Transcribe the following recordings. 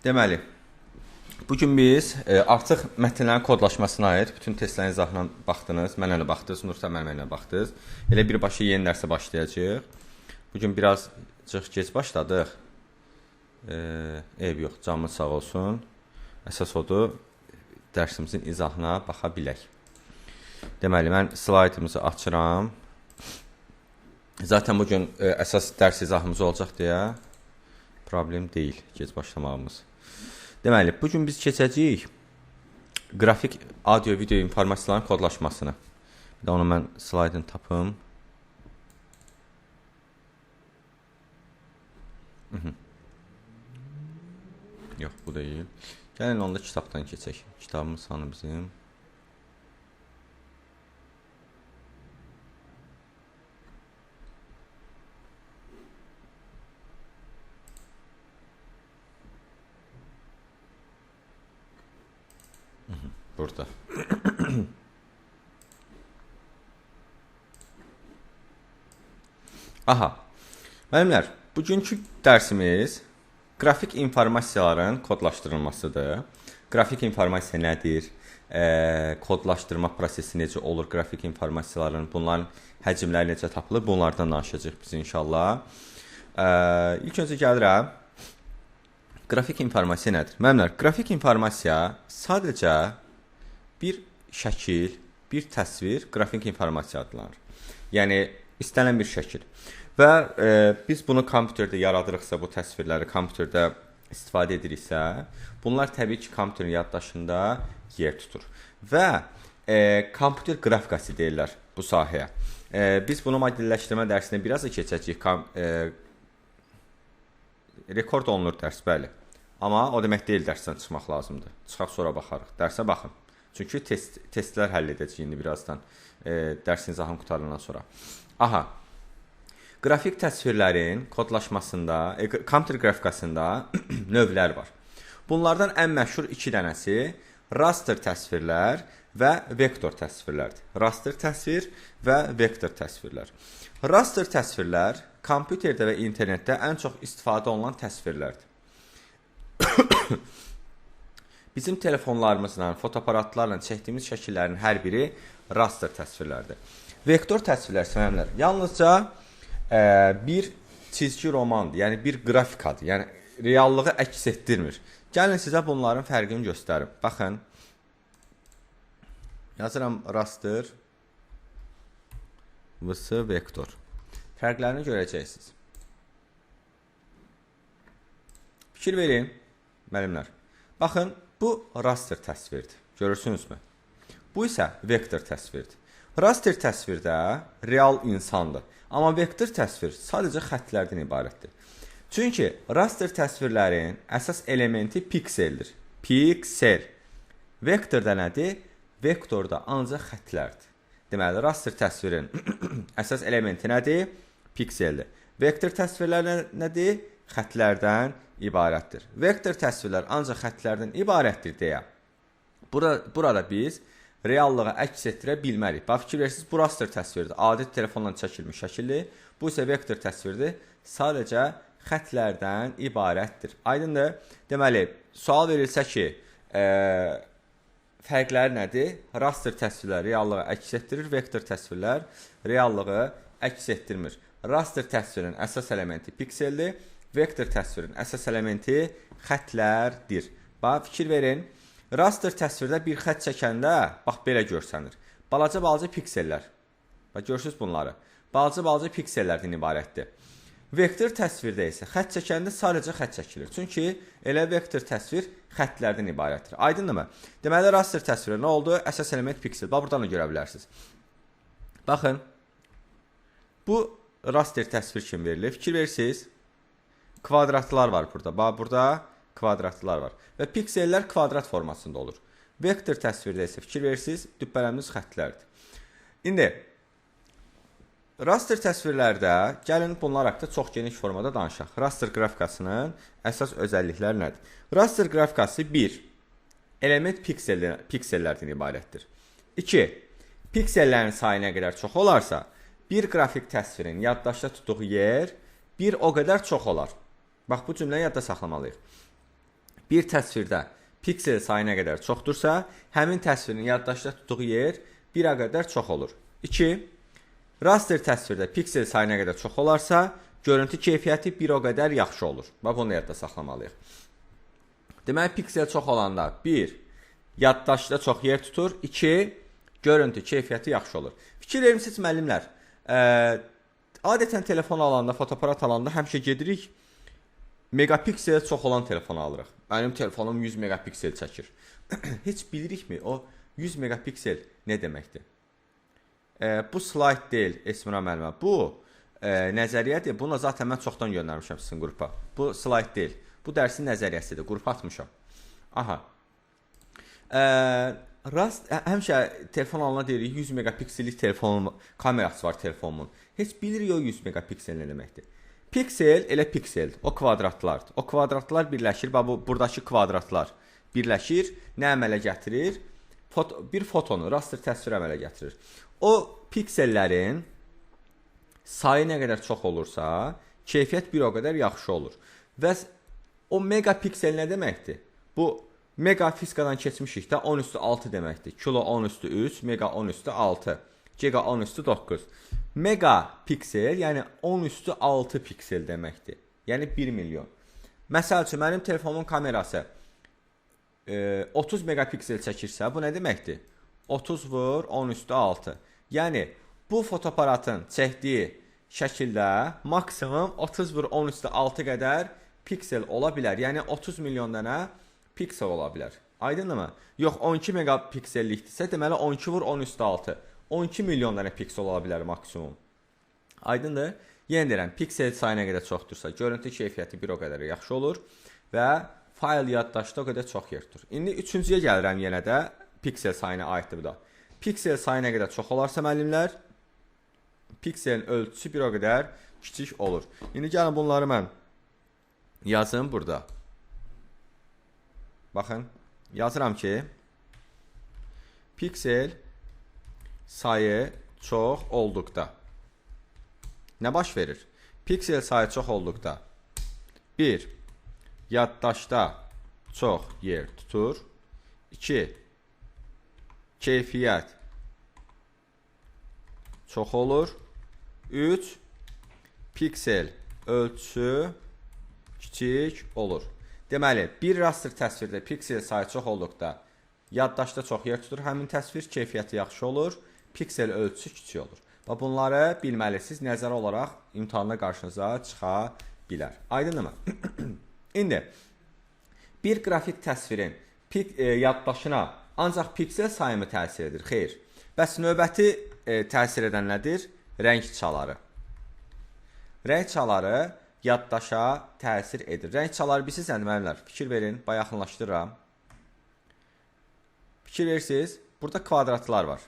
Deməli, bugün biz artıq mətnlərin kodlaşmasına aid bütün testlərin izahına baxdınız, mənə də baxdınız, Nursən müəllimə də baxdınız. Elə birbaşa yeni dərsə başlayacağıq. Bugün birazcıq gec başladıq. Eyb yox, canımız sağ olsun. Əsas odur, dərsimizin izahına baxa bilək. Deməli, mən slaydımızı açıram. Zaten bugün əsas dərs izahımız olacaq deyə problem deyil gec başlamağımız. Deməli, bugün biz keçəcəyik qrafik audio, video informasiyaların kodlaşmasını. Bir də onu mən slaydını tapım. Yox, bu deyil. Gəlin onda kitabdan keçək. Kitabımız hanı bizim? Burada. Aha. Müəllimlər, bugünkü dərsimiz qrafik informasiyaların kodlaşdırılmasıdır. Qrafik informasiya nədir? Kodlaşdırma prosesi necə olur? Qrafik informasiyaların, bunların həcmləri necə tapılır? Bunlardan danışacağıq biz inşallah. İlk öncə gəlirəm. Qrafik informasiya nədir? Müəllimlər, qrafik informasiya sadəcə bir şəkil, bir təsvir qrafik informasiya adlanır. Yəni, istənilən bir şəkil. Və biz bunu kompüterdə yaradırıqsa, bu təsvirləri kompüterdə istifadə ediriksə, bunlar təbii ki, kompüterin yaddaşında yer tutur. Və kompüter qrafikası deyirlər bu sahəyə. Biz bunu modelləşdirmə dərsində biraz da keçəcəyik. Rekord olunur dərs, bəli. Amma o demək deyil dərsdən çıxmaq lazımdır. Çıxaq sonra baxarıq. Dərsə baxın. Çünki testlər həll edəcəyik indi birazdan, dərsin izahını qurtarandan sonra. Aha, qrafik təsvirlərin kodlaşmasında, kompüter qrafikasında növlər var. Bunlardan ən məşhur iki dənəsi raster təsvirlər və vektor təsvirlərdir. Raster təsvir və vektor təsvirlər. Raster təsvirlər kompüterdə və internetdə ən çox istifadə olunan təsvirlərdir. Bizim telefonlarımızla, fotoaparatlarla çəkdiyimiz şəkillərin hər biri raster təsvirlərdir. Vektor təsvirlər, müəllimlər, yalnızca bir çizgi romandır, yəni bir qrafikadır, yəni reallığı əks etdirmir. Gəlin sizə bunların fərqini göstərim. Baxın, yazıram raster vs vektor. Fərqlərini görəcəksiniz. Fikir verin, müəllimlər. Baxın, bu raster təsvirdir. Görürsünüzmü? Bu isə vektor təsvirdir. Raster təsvirdə real insandır. Amma vektor təsvir sadəcə xəttlərdən ibarətdir. Çünki raster təsvirlərin əsas elementi pikseldir. Piksel. Vektorda nədir? Vektorda ancaq xəttlərdir. Deməli, raster təsvirin əsas elementi nədir? Pikseldir. Vektor təsvirlər nədir? Xəttlərdən ibarətdir. Vektor təsvirlər ancaq xəttlərdən ibarətdir deyə. Burada biz reallığa əks etdirə bilmərik. Bax, fikir verirsiniz, bu raster təsvirdir. Adi telefonla çəkilmiş şəkildir. Bu isə vektor təsvirdir. Sadəcə xəttlərdən ibarətdir. Aydındır? Deməli, sual verilsə ki, fərqləri nədir? Raster təsvirlər reallığı əks etdirir, vektor təsvirlər reallığı əks etdirmir. Raster təsvirin əsas elementi pikseldir. Vektor təsvirin əsas elementi xəttlərdir. Bax, fikir verin. Raster təsvirdə bir xətt çəkəndə, bax, belə görsənir. Balaca-balaca piksellər. Bax, görürsünüz bunları. Balaca-balaca piksellərdən ibarətdir. Vektor təsvirdə isə xətt çəkəndə sadəcə xətt çəkilir. Çünki elə vektor təsvir xəttlərdən ibarətdir. Aydındırmı? Deməli, raster təsvirə nə oldu? Əsas element piksel. Bax, buradan da görə bilərsiniz. Baxın, bu raster təsvir kimi verilir. Fikir verirsiniz. Kvadratlar var burada. Bax, burada kvadratlar var. Və piksellər kvadrat formasında olur. Vektor təsvirdə isə fikir verirsiniz, düppələmiz xəttlərdir. İndi, raster təsvirlərdə gəlin bunlar haqqında çox geniş formada danışaq. Raster qrafikasının əsas özəllikləri nədir? Raster qrafikası 1. Element piksellərdən ibarətdir. 2. Piksellərin sayı nə qədər çox olarsa, bir qrafik təsvirin yaddaşda tutduğu yer bir o qədər çox olar. Bax, bu cümləni yadda saxlamalıyıq. Bir təsvirdə piksel sayı nə qədər çoxdursa, həmin təsvirin yaddaşda tutduğu yer bir o qədər çox olur. 2. Raster təsvirdə piksel sayı nə qədər çox olarsa, görüntü keyfiyyəti bir o qədər yaxşı olur. Bax, bunu da yadda saxlamalıyıq. Deməli, piksel çox olanda 1. Yaddaşda çox yer tutur. 2. Görüntü keyfiyyəti yaxşı olur. Fikir vermisiniz müəllimlər, adətən telefon alanda, fotoaparat alanda həmişə gedirik, megapiksel çox olan telefonu alırıq. Mənim telefonum 100 megapiksel çəkir. Heç bilirikmi o 100 megapiksel nə deməkdir? Bu slayd deyil Esmira müəllimə. Bu nəzəriyyədir. Bunu zaten mən çoxdan göndərmişəm sizin qrupa. Bu slayd deyil. Bu dərsin nəzəriyyəsidir. Qrupa atmışam. Aha. Həmişə telefon alana deyirik 100 megapiksellik telefonun kamerası var telefonumun. Heç bilirik o 100 megapiksel nə deməkdir? Piksel elə pikseldir. O kvadratlardır. O kvadratlar birləşir. Bax, bu buradakı kvadratlar birləşir. Nə əmələ gətirir? Bir fotonu, raster təsvir əmələ gətirir. O piksellərin sayı nə qədər çox olursa, keyfiyyət bir o qədər yaxşı olur. Və o megapiksel nə deməkdir? Bu mega fizikadan keçmişik də 10 üstü 6 deməkdir. Kilo 10 üstü 3, mega 10 üstü 6, giga 10 üstü 9. Megapiksel, yəni 10 üstü 6 piksel deməkdir. Yəni 1 milyon. Məsəl üçün, mənim telefonumun kamerası 30 megapiksel çəkirsə, bu nə deməkdir? 30 vur 10 üstü 6. Yəni, bu fotoaparatın çəkdiyi şəkildə maksimum 30 vur 10 üstü 6 qədər piksel ola bilər. Yəni, 30 milyon dənə piksel ola bilər. Aydınmı? Yox, 12 megapiksellikdirsə, deməli 12 vur 10 üstü 6. 12 milyon dənə piksel ola bilər maksimum. Aydındır? Yenə deyirəm, piksel sayı nə qədər çoxdursa, görüntü keyfiyyəti bir o qədər yaxşı olur və fayl yaddaşda o qədər çox yer tutur. İndi üçüncüyə gəlirəm yenə də, piksel sayına aiddir bu da. Piksel sayı nə qədər çox olarsa müəllimlər, pikselin ölçüsü bir o qədər kiçik olur. İndi gəlin bunları mən yazım burada. Baxın, yazıram ki, piksel sayı çox olduqda nə baş verir? Piksel sayı çox olduqda 1. Yaddaşda çox yer tutur. 2. Keyfiyyət çox olur. 3. Piksel ölçüsü kiçik olur. Deməli, bir raster təsvirdə piksel sayı çox olduqda yaddaşda çox yer tutur. Həmin təsvir keyfiyyəti yaxşı olur. Piksel ölçüsü kiçik olur. Və bunları bilməlisiniz. Nəzər olaraq imtahanda qarşınıza çıxa bilər. Aydınmı? İndi bir qrafik təsvirin yaddaşına ancaq piksel sayımı təsir edir? Xeyr. Bəs növbəti təsir edən nədir? Rəng çaları. Rəng çaları yaddaşa təsir edir. Rəng çaları bilirsiniz nə müəllimlər? Fikir verin, bax yaxınlaşdırıram. Fikir verirsiniz, burada kvadratlar var.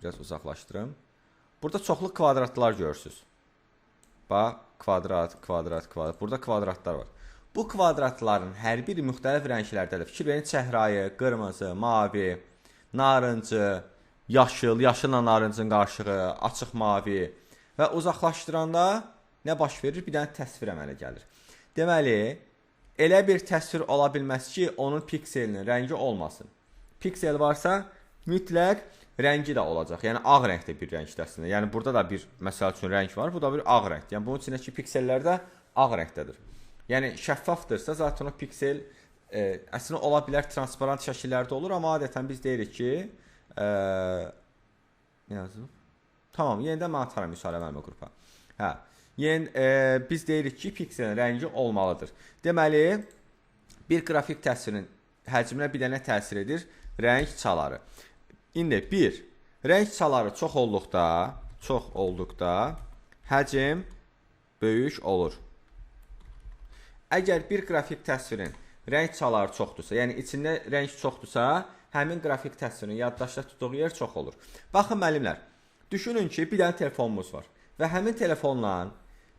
Biraz uzaqlaşdırım. Burada çoxlu kvadratlar görürsünüz. Bax, kvadrat, kvadrat, kvadrat. Burada kvadratlar var. Bu kvadratların hər biri müxtəlif rənglərdədir. Fikir verin, çəhrayı, qırmızı, mavi, narıncı, yaşıl, yaşılla narıncın qarışığı, açıq mavi və uzaqlaşdıranda nə baş verir? Bir dənə təsvir əmələ gəlir. Deməli, elə bir təsvir ola bilməz ki, onun pikselinin rəngi olmasın. Piksel varsa, mütləq rəngi də olacaq. Yəni, ağ rəngdə bir rəngdə əslində. Yəni, burada da bir, məsəl üçün, rəng var, bu da bir ağ rəngdir. Yəni, bunun içindəki piksellər də ağ rəngdədir. Yəni, şəffafdırsa, zaten o piksel əslində ola bilər, transparent şəkillərdə olur, amma adətən biz deyirik ki, nə yazılıb? Tamam, yenidən mən atarım Müsalə müəllimə qrupa. Hə, yəni, biz deyirik ki, pikselin rəngi olmalıdır. Deməli, bir qrafik təsvirin həcminə bir dənə təsir edir rəng çaları. İndi bir, rəng çaları çox olduqda, həcm böyük olur. Əgər bir qrafik təsvirin rəng çaları çoxdursa, yəni içində rəng çoxdursa, həmin qrafik təsvirin yaddaşda tutduğu yer çox olur. Baxın müəllimlər, düşünün ki, bir dənə telefonumuz var və həmin telefonla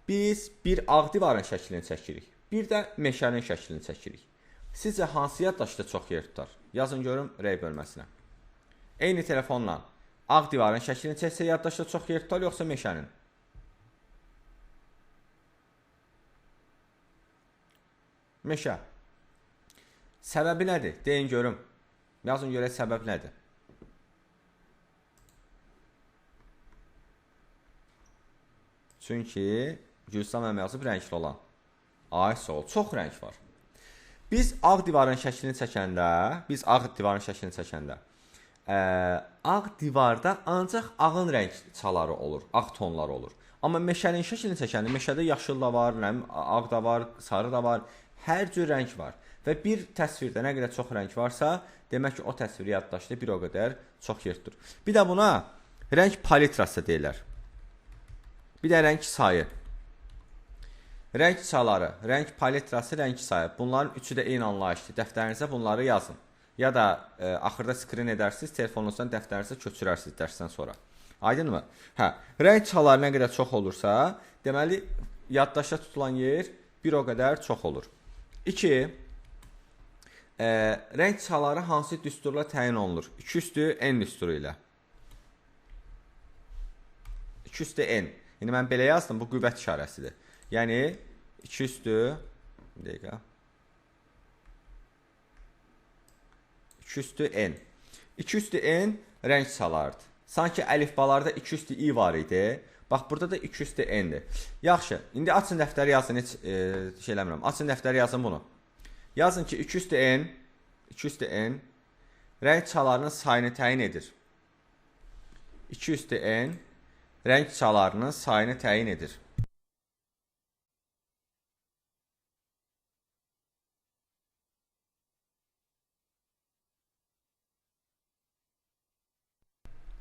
biz bir ağ divarın şəklini çəkirik, bir də meşənin şəklini çəkirik. Sizcə hansı yaddaşda çox yer tutar? Yazın görüm rəy bölməsinə. Eyni telefonla ağ divarın şəklini çəksə yaddaşda çox yer tutar, yoxsa meşənin? Meşə. Səbəbi nədir? Deyin görüm. Yazın görək səbəb nədir? Çünki Gülstan müəllim yazıb rəngli olan. Ay sağ ol, çox rəng var. Biz ağ divarın şəklini çəkəndə, ağ divarda ancaq ağın rəng çaları olur, ağ tonları olur. Amma meşənin şəklini çəkəndə meşədə yaşıl da var, ağ da var, sarı da var, hər cür rəng var. Və bir təsvirdə nə qədər çox rəng varsa, demək ki, o təsviri yaddaşda bir o qədər çox yer tutur. Bir də buna rəng palitrası deyirlər. Bir də rəng sayı. Rəng çaları, rəng palitrası, rəng sayı. Bunların üçü də eyni anlayışdır. Dəftərinizə bunları yazın. Ya da axırda skrin edərsiniz, telefonunuzdan dəftərinizə köçürərsiniz dərsdən sonra. Aydınmı? Hə, rəng çaları nə qədər çox olursa, deməli, yaddaşda tutulan yer bir o qədər çox olur. 2. Rəng çaları hansı düsturla təyin olunur? 2 üstü N düsturu ilə. 2 üstü N. İndi mən belə yazdım, bu qüvvət işarəsidir. Yəni, 2 üstü, bir dəqiqə. 2 üstü N. 2 üstü N rəng çalarıdır. Sanki əlifbalarda 2 üstü I var idi. Bax, burada da 2 üstü N-dir. Yaxşı, indi açın dəftəri yazın, heç şey eləmirəm. Açın dəftəri yazın bunu. Yazın ki, 2 üstü N, 2 üstü N rəng çalarının sayını təyin edir. 2 üstü N rəng çalarının sayını təyin edir.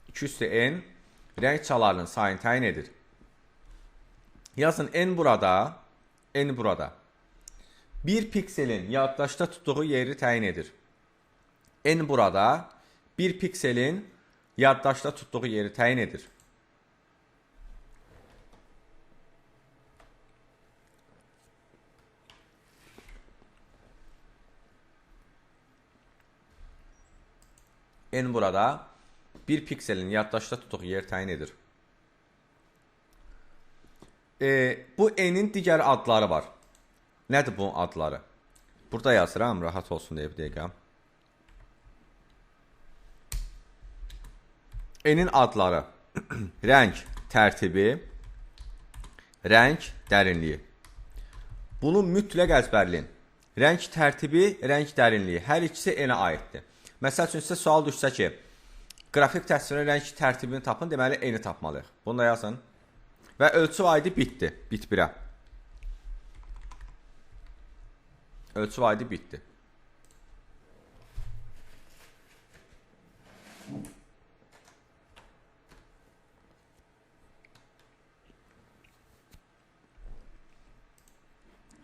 İki üstü N rəng çalarının sayını təyin edir. Yazın N burada, N burada. Bir pikselin yaddaşda tutduğu yeri təyin edir. N burada bir pikselin yaddaşda tutduğu yeri təyin edir. N burada bir pikselin yaddaşda tutduğu yer təyin edir. Bu N-in digər adları var. Nədir bunun adları? Burada yazıram, rahat olsun deyə bir dəqiqə. N-in adları rəng tərtibi, rəng dərinliyi. Bunu mütləq əzbərləyin. Rəng tərtibi, rəng dərinliyi. Hər ikisi N-ə aiddir. Məsəl üçün, sizə sual düşsə ki, qrafik təsvirin rəng tərtibini tapın, deməli N-i tapmalıyıq. Bunu da yazın. Və ölçü vahidi bitdir, bit 1-ə. Ölçü vahidi bitdi.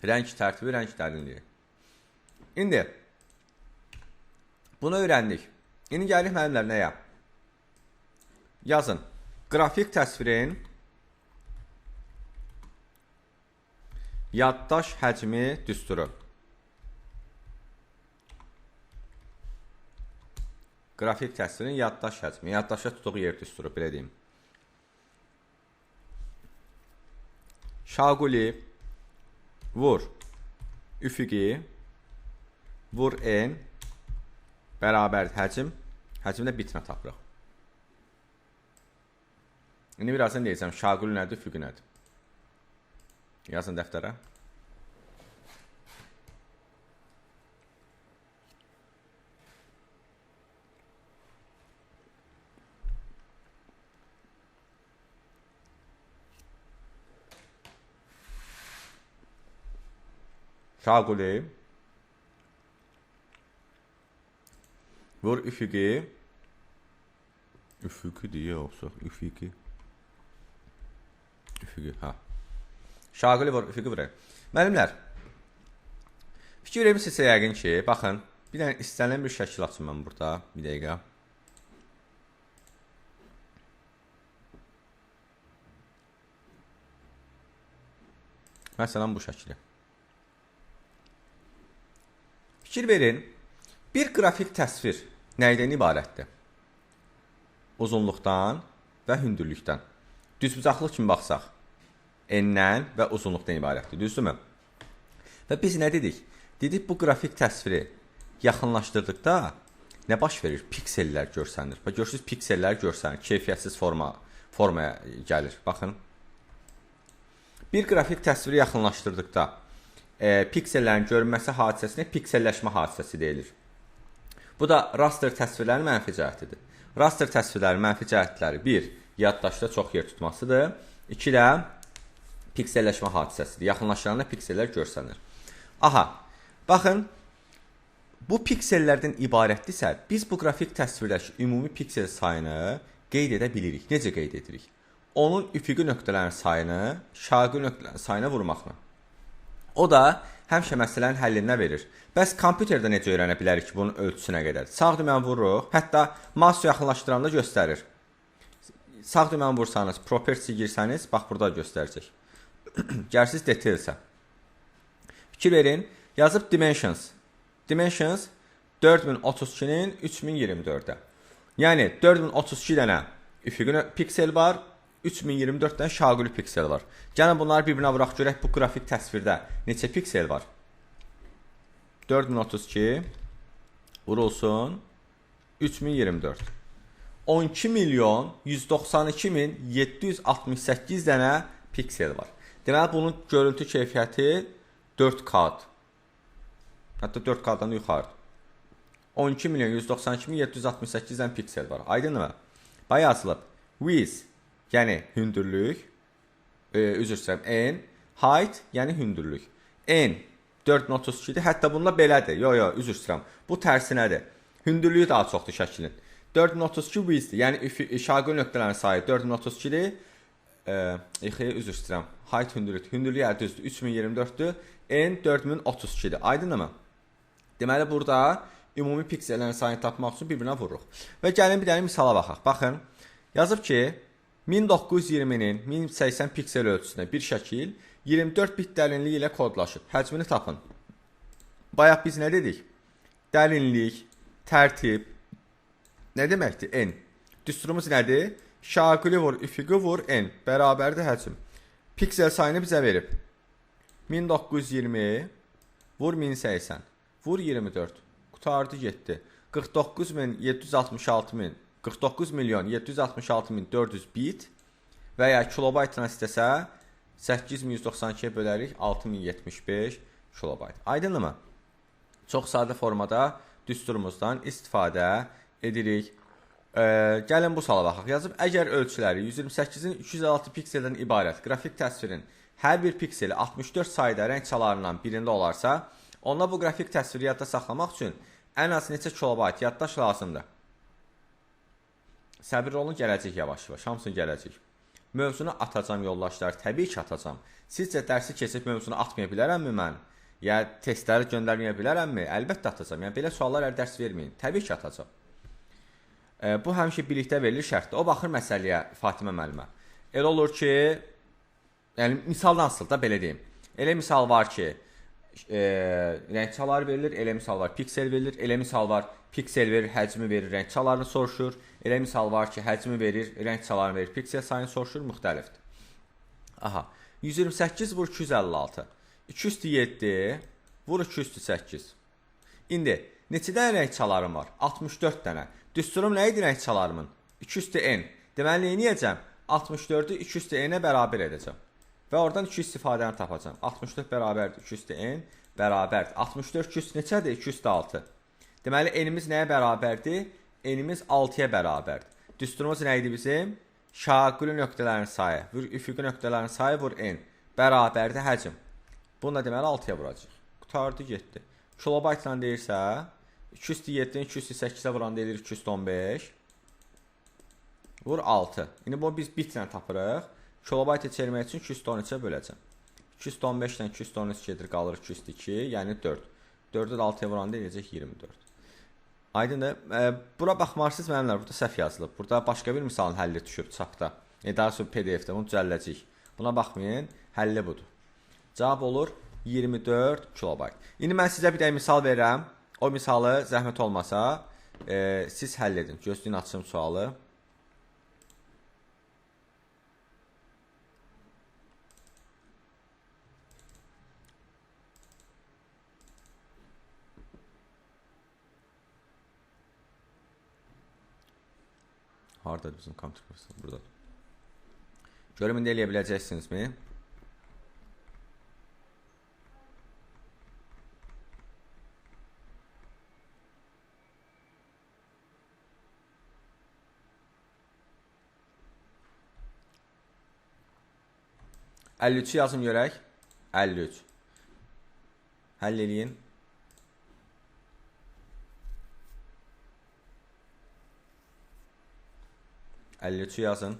Rəng tərtibi, rəng dərinliyi. İndi bunu öyrəndik. İndi gəlirik müəllimlər nəyə? Yazın. Qrafik təsvirin yaddaş həcmi düsturu. Qrafik təsvirin yaddaş həcmi, yaddaşa tutduğu yer düsturu, belə deyim. Şaquli vur üfüqi vur N bərabər həcm, həcmdə bitmə tapırıq. İndi birazdan deyəcəm, şaquli nədir, üfüqi nədir? Yazın dəftərə. Şaquli vur üfüqi, üfüqi deyə yoxsa üfüqi, üfüqi, hə. Şaquli vur üfüqi vurayım. Müəllimlər, fikir vermişsinizsə yəqin ki, baxın, bir dənə istənilən bir şəkil açım mən burada, bir dəqiqə. Məsələn, bu şəkili. Fikir verin, bir qrafik təsvir nəydən ibarətdir? Uzunluqdan və hündürlükdən. Düzbucaqlıq kimi baxsaq, enndən və uzunluqdan ibarətdir, düzdürmü? Və biz nə dedik? Dedik, bu qrafik təsviri Yaxınlaşdırdıqda nə baş verir? Piksellər görsənir. Bax, görürsünüz, piksellər görsənir. Keyfiyyətsiz formaya gəlir. Baxın. Bir qrafik təsviri yaxınlaşdırdıqda piksellərin görünməsi hadisəsinə pikselləşmə hadisəsi deyilir. Bu da raster təsvirlərin mənfi cəhətidir. Raster təsvirlərin mənfi cəhətləri 1. Yaddaşda çox yer tutmasıdır. 2 də pikselləşmə hadisəsidir. Yaxınlaşdıranda piksellər görsənir. Aha, baxın, bu piksellərdən ibarətdirsə, biz bu qrafik təsvirdəki ümumi piksel sayını qeyd edə bilirik. Necə qeyd edirik? Onun üfüqi nöqtələrin sayını şaqi nöqtələrin sayına vurmaqla. O da həmişə məsələnin həllinə verir. Bəs kompüterdə necə öyrənə bilərik ki, bunun ölçüsü nə qədərdir? Sağ düyməni vururuq, hətta mausu yaxınlaşdıranda göstərir. Sağ düyməni vursanız, Properties girsəniz, bax burada göstərəcək. Gəlsiz Details-ə. Fikir verin, yazıb Dimensions. Dimensions 4032-nin 3024-ə. Yəni 4032 dənə üfüqi piksel var, 3024 dənə şaquli piksel var. Gəlin bunları bir-birinə vuraq görək bu qrafik təsvirdə neçə piksel var. 4032 vurulsun 3024. 12 milyon 192 min 768 dənə piksel var. Deməli bunun görüntü keyfiyyəti 4K-dır. Hətta 4K-dan yuxarıdır. 12 milyon 192 min 768 dənə piksel var. Aydınmı? Bax yazılıb. Width, yəni hündürlük, üzr istəyirəm, N, height, yəni hündürlük. N 4.32-dir. Hətta bunda belədir. Yo, yo, üzr istəyirəm. Bu tərsinədir. Hündürlüyü daha çoxdur şəklin. 4.32 width-dir. Yəni şaqi nöqtələrin sayı 4.32-dir. Üzr istəyirəm. Height hündürlük. Hündürlüyü düzdür. 3024-dür. N 4032-dir. Aydınmı? Deməli, burada ümumi piksellərin sayını tapmaq üçün bir-birinə vururuq. Və gəlin bir dənə misala baxaq. Baxın, yazıb ki, 1920-nin 1080 piksel ölçüsünə bir şəkil 24 bit dərinliyi ilə kodlaşıb. Həcmini tapın. Bayaq biz nə dedik? Dərinlik, tərtib, nə deməkdir? N. Düsturumuz nədir? Şaqili vur, üfüqi vur, N. Bərabərdir həcm. Piksel sayını bizə verib. 1920 vur 1080 vur 24. Qutardı getdi. 49.766.000 49 milyon 766.400 bit və ya kilobaytla istəsə 8192-yə bölərik 6075 kilobayt. Aydınmı? Çox sadə formada düsturumuzdan istifadə edirik. Gəlin bu suala baxaq. Yazıb, əgər ölçüləri 128-in 256 pikseldən ibarət qrafik təsvirin hər bir pikseli 64 sayda rəng çalarından birində olarsa, onda bu qrafik təsviri yadda saxlamaq üçün ən az neçə kilobayt yaddaş lazımdır? Səbirli olun, gələcək yavaş-yavaş. Hamısını gələcək. Mövzunu atacam yoldaşlar, təbii ki atacam. Sizcə dərsi keçib mövzunu atmaya bilərəmmi mən? Ya testləri göndərməyə bilərəmmi? Əlbəttə atacam. Yəni belə suallar hər dərs verməyin. Təbii ki atacam. Bu həmişə birlikdə verilir şərtdir. O baxır məsələyə Fatimə müəllimə. Elə olur ki, yəni misaldan asılı da belə deyim. Elə misal var ki, rəng çaları verilir, elə misal var piksel verilir, elə misal var piksel verir, həcmi verir, rəng çalarını soruşur. Elə misal var ki, həcmi verir, rəng çalarını verir, piksel sayını soruşur, müxtəlifdir. Aha, 128 vur 256. 207 vur 208. İndi neçə dənə rəng çalarım var? 64 dənə. Düsturum nə idi rəng çalarımın? 2 n. Deməli, nə edəcəm? 64-ü 2 n-ə bərabər edəcəm. Və oradan 2 istifadəni tapacam. 64 bərabərdir 2 n bərabərdir. 64 2 neçədir? 206. Deməli, n-imiz nəyə bərabərdir? N-imiz 6-ya bərabərdir. Düsturumuz nə idi bizim? Şaquli nöqtələrin sayı, vur üfüqi nöqtələrin sayı vur n. Bərabərdir həcm. Bunu da deməli 6-ya vuracaq. Qutardı, getdi. Kilobaytla deyirsə, 207-ni 208-ə vuranda edir 215. Vur 6. İndi bunu biz bitlə tapırıq. Kilobayta çevirmək üçün 213-ə böləcəm. 215 ilə 213 gedir, qalır 202, yəni 4. 4-ü də 6-ya vuranda eləyəcək 24. Aydındır. Bura baxmarsınız müəllimlər, burada səhv yazılıb. Burada başqa bir misalın həlli düşüb çapda. Daha sonra PDF-də bunu düzəldəcəyik. Buna baxmayın, həlli budur. Cavab olur 24 kilobayt. İndi mən sizə bir dənə misal verirəm. O misalı zəhmət olmasa siz həll edin. Gözləyin açım sualı. Hardadır bizim kompüter qrafik? Buradadır. Görüm indi eləyə biləcəksinizmi? ...53-ü yazın görək. 53. Həll eləyin. ...53-ü yazın.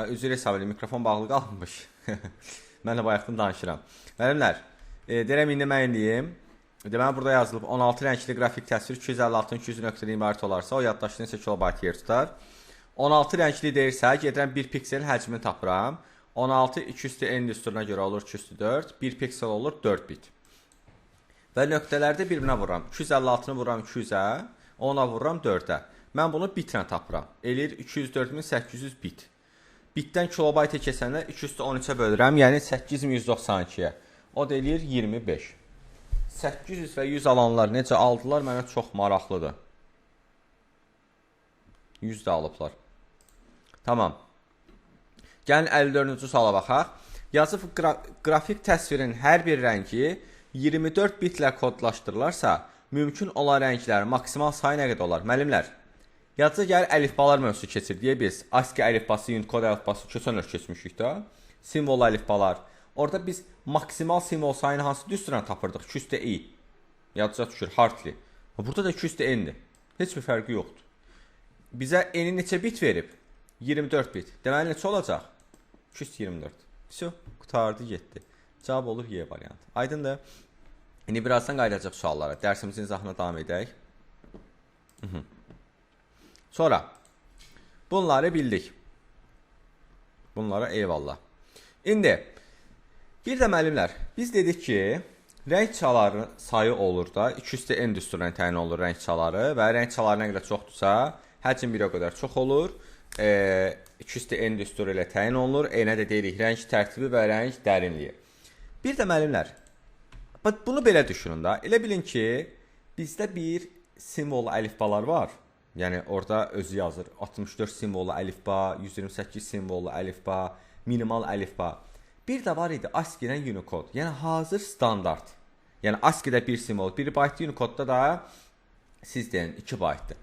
Üzr hesab edin, mikrofon bağlı qalmış. Mən də bayaqdan danışıram. Müəllimlər, deyirəm indi mən eləyim. Deməli burada yazılıb 16 rəngli qrafik təsvir 256-nın 200 nöqtədən ibarət olarsa, o yaddaşda neçə kilobayt yer tutar. 16 rəngli deyirsə, gedirəm 1 pikselin həcmini tapıram. 16 2 n düsturuna görə olur 204, 1 piksel olur 4 bit. Və nöqtələrdə bir-birinə vururam. 256-nı vururam 200-ə, ona vururam 4-ə. Mən bunu bitlə tapıram. Eləyir 204.800 bit. Bitdən kilobayta keçəndə 213-ə bölürəm, yəni 8192-yə. O da eləyir 25. 800 və 100 alanlar necə aldılar, mənə çox maraqlıdır. 100 də alıblar. Tamam. Gəlin 54-cü suala baxaq. Yazıb qrafik təsvirin hər bir rəngi 24 bitlə kodlaşdırılarsa, mümkün olan rənglərin maksimal sayı nə qədər olar? Müəllimlər, yadınıza gəlir əlifbalar mövzusu keçir deyə biz ASCII əlifbası, Unicode əlifbası keçən il keçmişik də. Simvol əlifbalar. Orada biz maksimal simvol sayını hansı düsturla tapırdıq? 200-i. Yadınıza düşür, Hartley. Burada da 200-n-dir. Heç bir fərqi yoxdur. Bizə n-i neçə bit verib? 24 bit. Deməli neçə olacaq? 224. Vəsə, qurtardı, getdi. Cavab olur Y variantı. Aydındır. İndi birazdan qayıdacaq suallara. Dərsimizin izahına davam edək. Sonra, bunları bildik. Bunlara eyvallah. İndi, bir də müəllimlər, biz dedik ki, rəng çaları sayı olur da, 200-n düsturla təyin olunur rəng çaları və rəng çaları nə qədər çoxdursa, həcm bir o qədər çox olur. 200-n düsturu ilə təyin olunur. N-ə də deyirik rəng tərtibi və rəng dərinliyi. Bir də müəllimlər, bunu belə düşünün da. Elə bilin ki, bizdə bir simvol əlifbalar var. Yəni orada özü yazır 64 simvollu əlifba, 128 simvollu əlifba, minimal əlifba. Bir də var idi ASCII-dən Unicode. Yəni hazır standart. Yəni ASCII-də bir simvol 1 baytdır, Unicode-da da siz deyin 2 baytdır.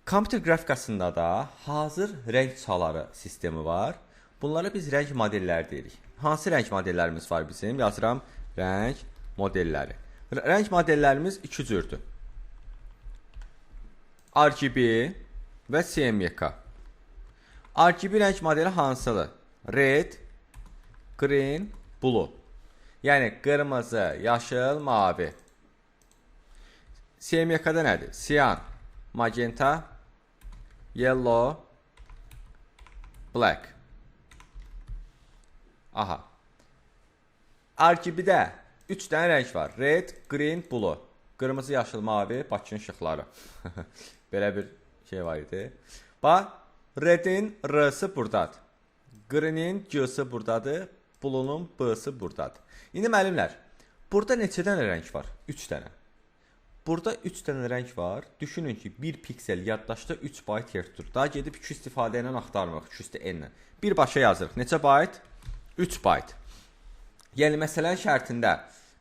Kompüter qrafikasında da hazır rəng çaları sistemi var. Bunlara biz rəng modelləri deyirik. Hansı rəng modellərimiz var bizim? Yazıram rəng modelləri. Rəng modellərimiz iki cürdür. RGB və CMYK. RGB rəng modeli hansıdır? Red, green, blue. Yəni qırmızı, yaşıl, mavi. CMYK-da nədir? Cyan, magenta, yellow, black. Aha. RGB-də 3 dənə rəng var. Red, green, blue. Qırmızı, yaşıl, mavi, Bakının işıqları. Belə bir şey var idi. Bax, redin R-sı buradadır. Greenin G-sı buradadır. Blue'nun B-sı buradadır. İndi müəllimlər, burada neçə dənə rəng var? 3 dənə. Burada 3 dənə rəng var. Düşünün ki, 1 piksel yaddaşda 3 bayt yer tutur. Daha gedib 2 istifadə ilə axtarmırıq, 2 n-lə. Birbaşa yazırıq. Neçə bayt? 3 bayt. Yəni, məsələnin şərtində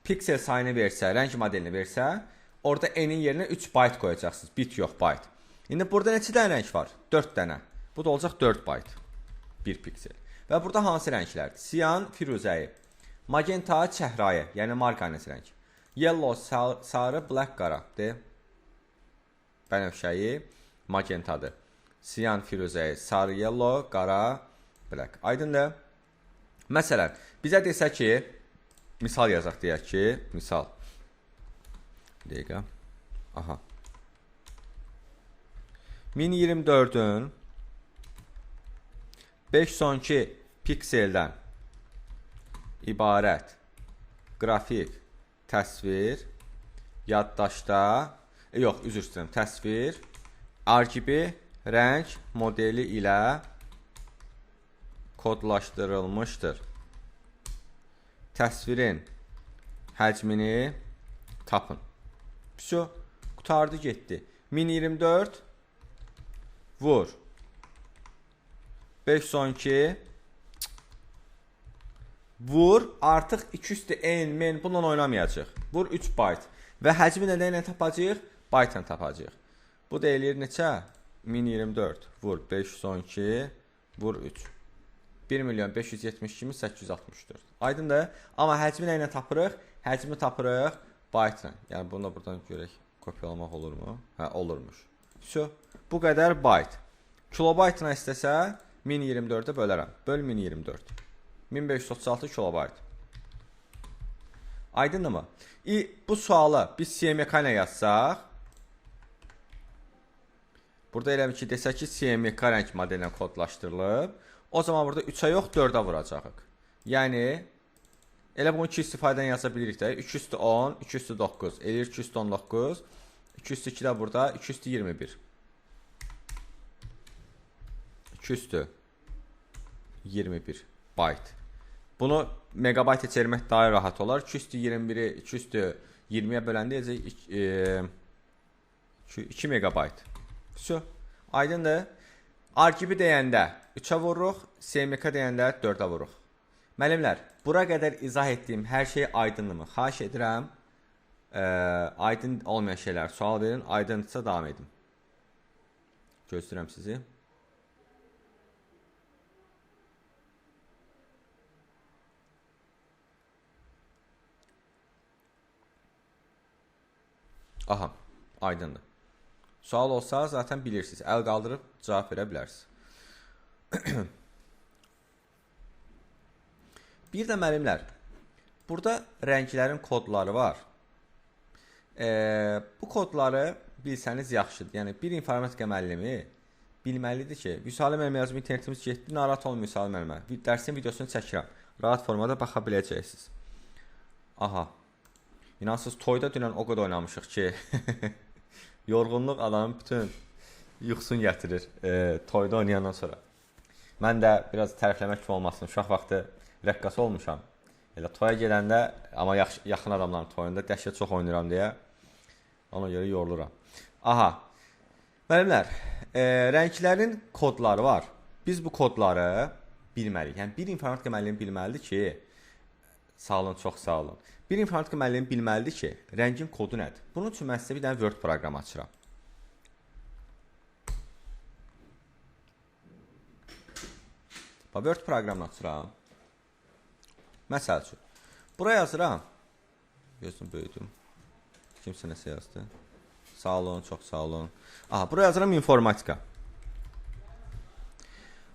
piksel sayını versə, rəng modelini versə, orada n-in yerinə 3 bayt qoyacaqsınız. Bit yox, bayt. İndi burada neçə dənə rəng var? 4 dənə. Bu da olacaq 4 bayt. 1 piksel. Və burada hansı rənglərdir? Siyan, firuzəyi. Magenta, çəhrayı, yəni marqaniz rəng. Yellow, sarı, black, qara. De. Bənövşəyi, magentadır. Siyan, firuzəyi, sarı, yellow, qara, black. Aydındır? Məsələn, bizə desə ki, misal yazaq deyək ki, misal. Bir dəqiqə. Aha. 1024-ün 512 pikseldən ibarət qrafik təsvir yaddaşda, yox, üzr istəyirəm, təsvir RGB rəng modeli ilə kodlaşdırılmışdır. Təsvirin həcmini tapın. Vso, qurtardı getdi. 1024 vur 512 vur, artıq 2 n, m bununla oynamayacaq. Vur 3 bayt. Və həcmi nə ilə tapacağıq? Baytla tapacağıq. Bu da eləyir neçə? 1024 vur 512 vur 3. 1.572.864. Aydındır? Amma həcmi nə ilə tapırıq? Həcmi tapırıq baytla. Yəni bunu da buradan görək kopyalamaq olurmu? Hə, olurmuş. Vso, bu qədər bayt. Kilobaytla istəsə 1024-ə bölərəm. Böl 1024. 1536 kilobayt. Aydındırmı? Bu sualı biz CMYK ilə yazsaq, burada elə ki, desək ki, CMYK rəng modelinə kodlaşdırılıb, o zaman burada 3-ə yox, 4-ə vuracağıq. Yəni, elə bunu 2 istifadədən yaza bilirik də. 210, 209, eləyir 219, 202 də burada, 221. 221 bayt. Bunu megabayta çevirmək daha rahat olar. 221-i 220-yə böləndə eləcək 2 megabayt. Vso. Aydındır? RGB deyəndə 3-ə vururuq, CMYK deyəndə 4-ə vururuq. Müəllimlər, bura qədər izah etdiyim hər şey aydınlığımı xahiş edirəm. Aydın olmayan şeylər sual verin, aydındırsa davam edin. Gözləyirəm sizi. Aha, aydındır. Sual olsa zaten bilirsiniz. Əl qaldırıb cavab verə bilərsiniz. Bir də müəllimlər, burada rənglərin kodları var. Bu kodları bilsəniz yaxşıdır. Yəni, bir informatika müəllimi bilməlidir ki, Vüsalı müəllimə yazım, internetimiz getdi, narahat olmayın Vüsalı müəllimə. Dərsin videosunu çəkirəm. Rahat formada baxa biləcəksiniz. Aha. İnansız, toyda dünən o qədər oynamışıq ki, yorğunluq adamın bütün yuxusunu gətirir toyda oynayandan sonra. Mən də biraz tərifləmək kimi olmasın, uşaq vaxtı rəqqası olmuşam. Elə toya gedəndə, amma yaxın adamların toyunda dəhşət çox oynayıram deyə ona görə yoruluram. Aha, müəllimlər, rənglərin kodları var. Biz bu kodları bilməliyik. Yəni, bir informatika müəllimi bilməlidir ki, Sağ olun, çox sağ olun. Bir informatika müəllimi bilməlidir ki, rəngin kodu nədir? Bunun üçün mən sizə bir dənə Word proqramı açıram. Bax, Word proqramını açıram. Məsəl üçün, bura yazıram. Gözünü böyüdüm. Kimsə nəsə yazdı. Sağ olun, çox sağ olun. Aha, bura yazıram informatika.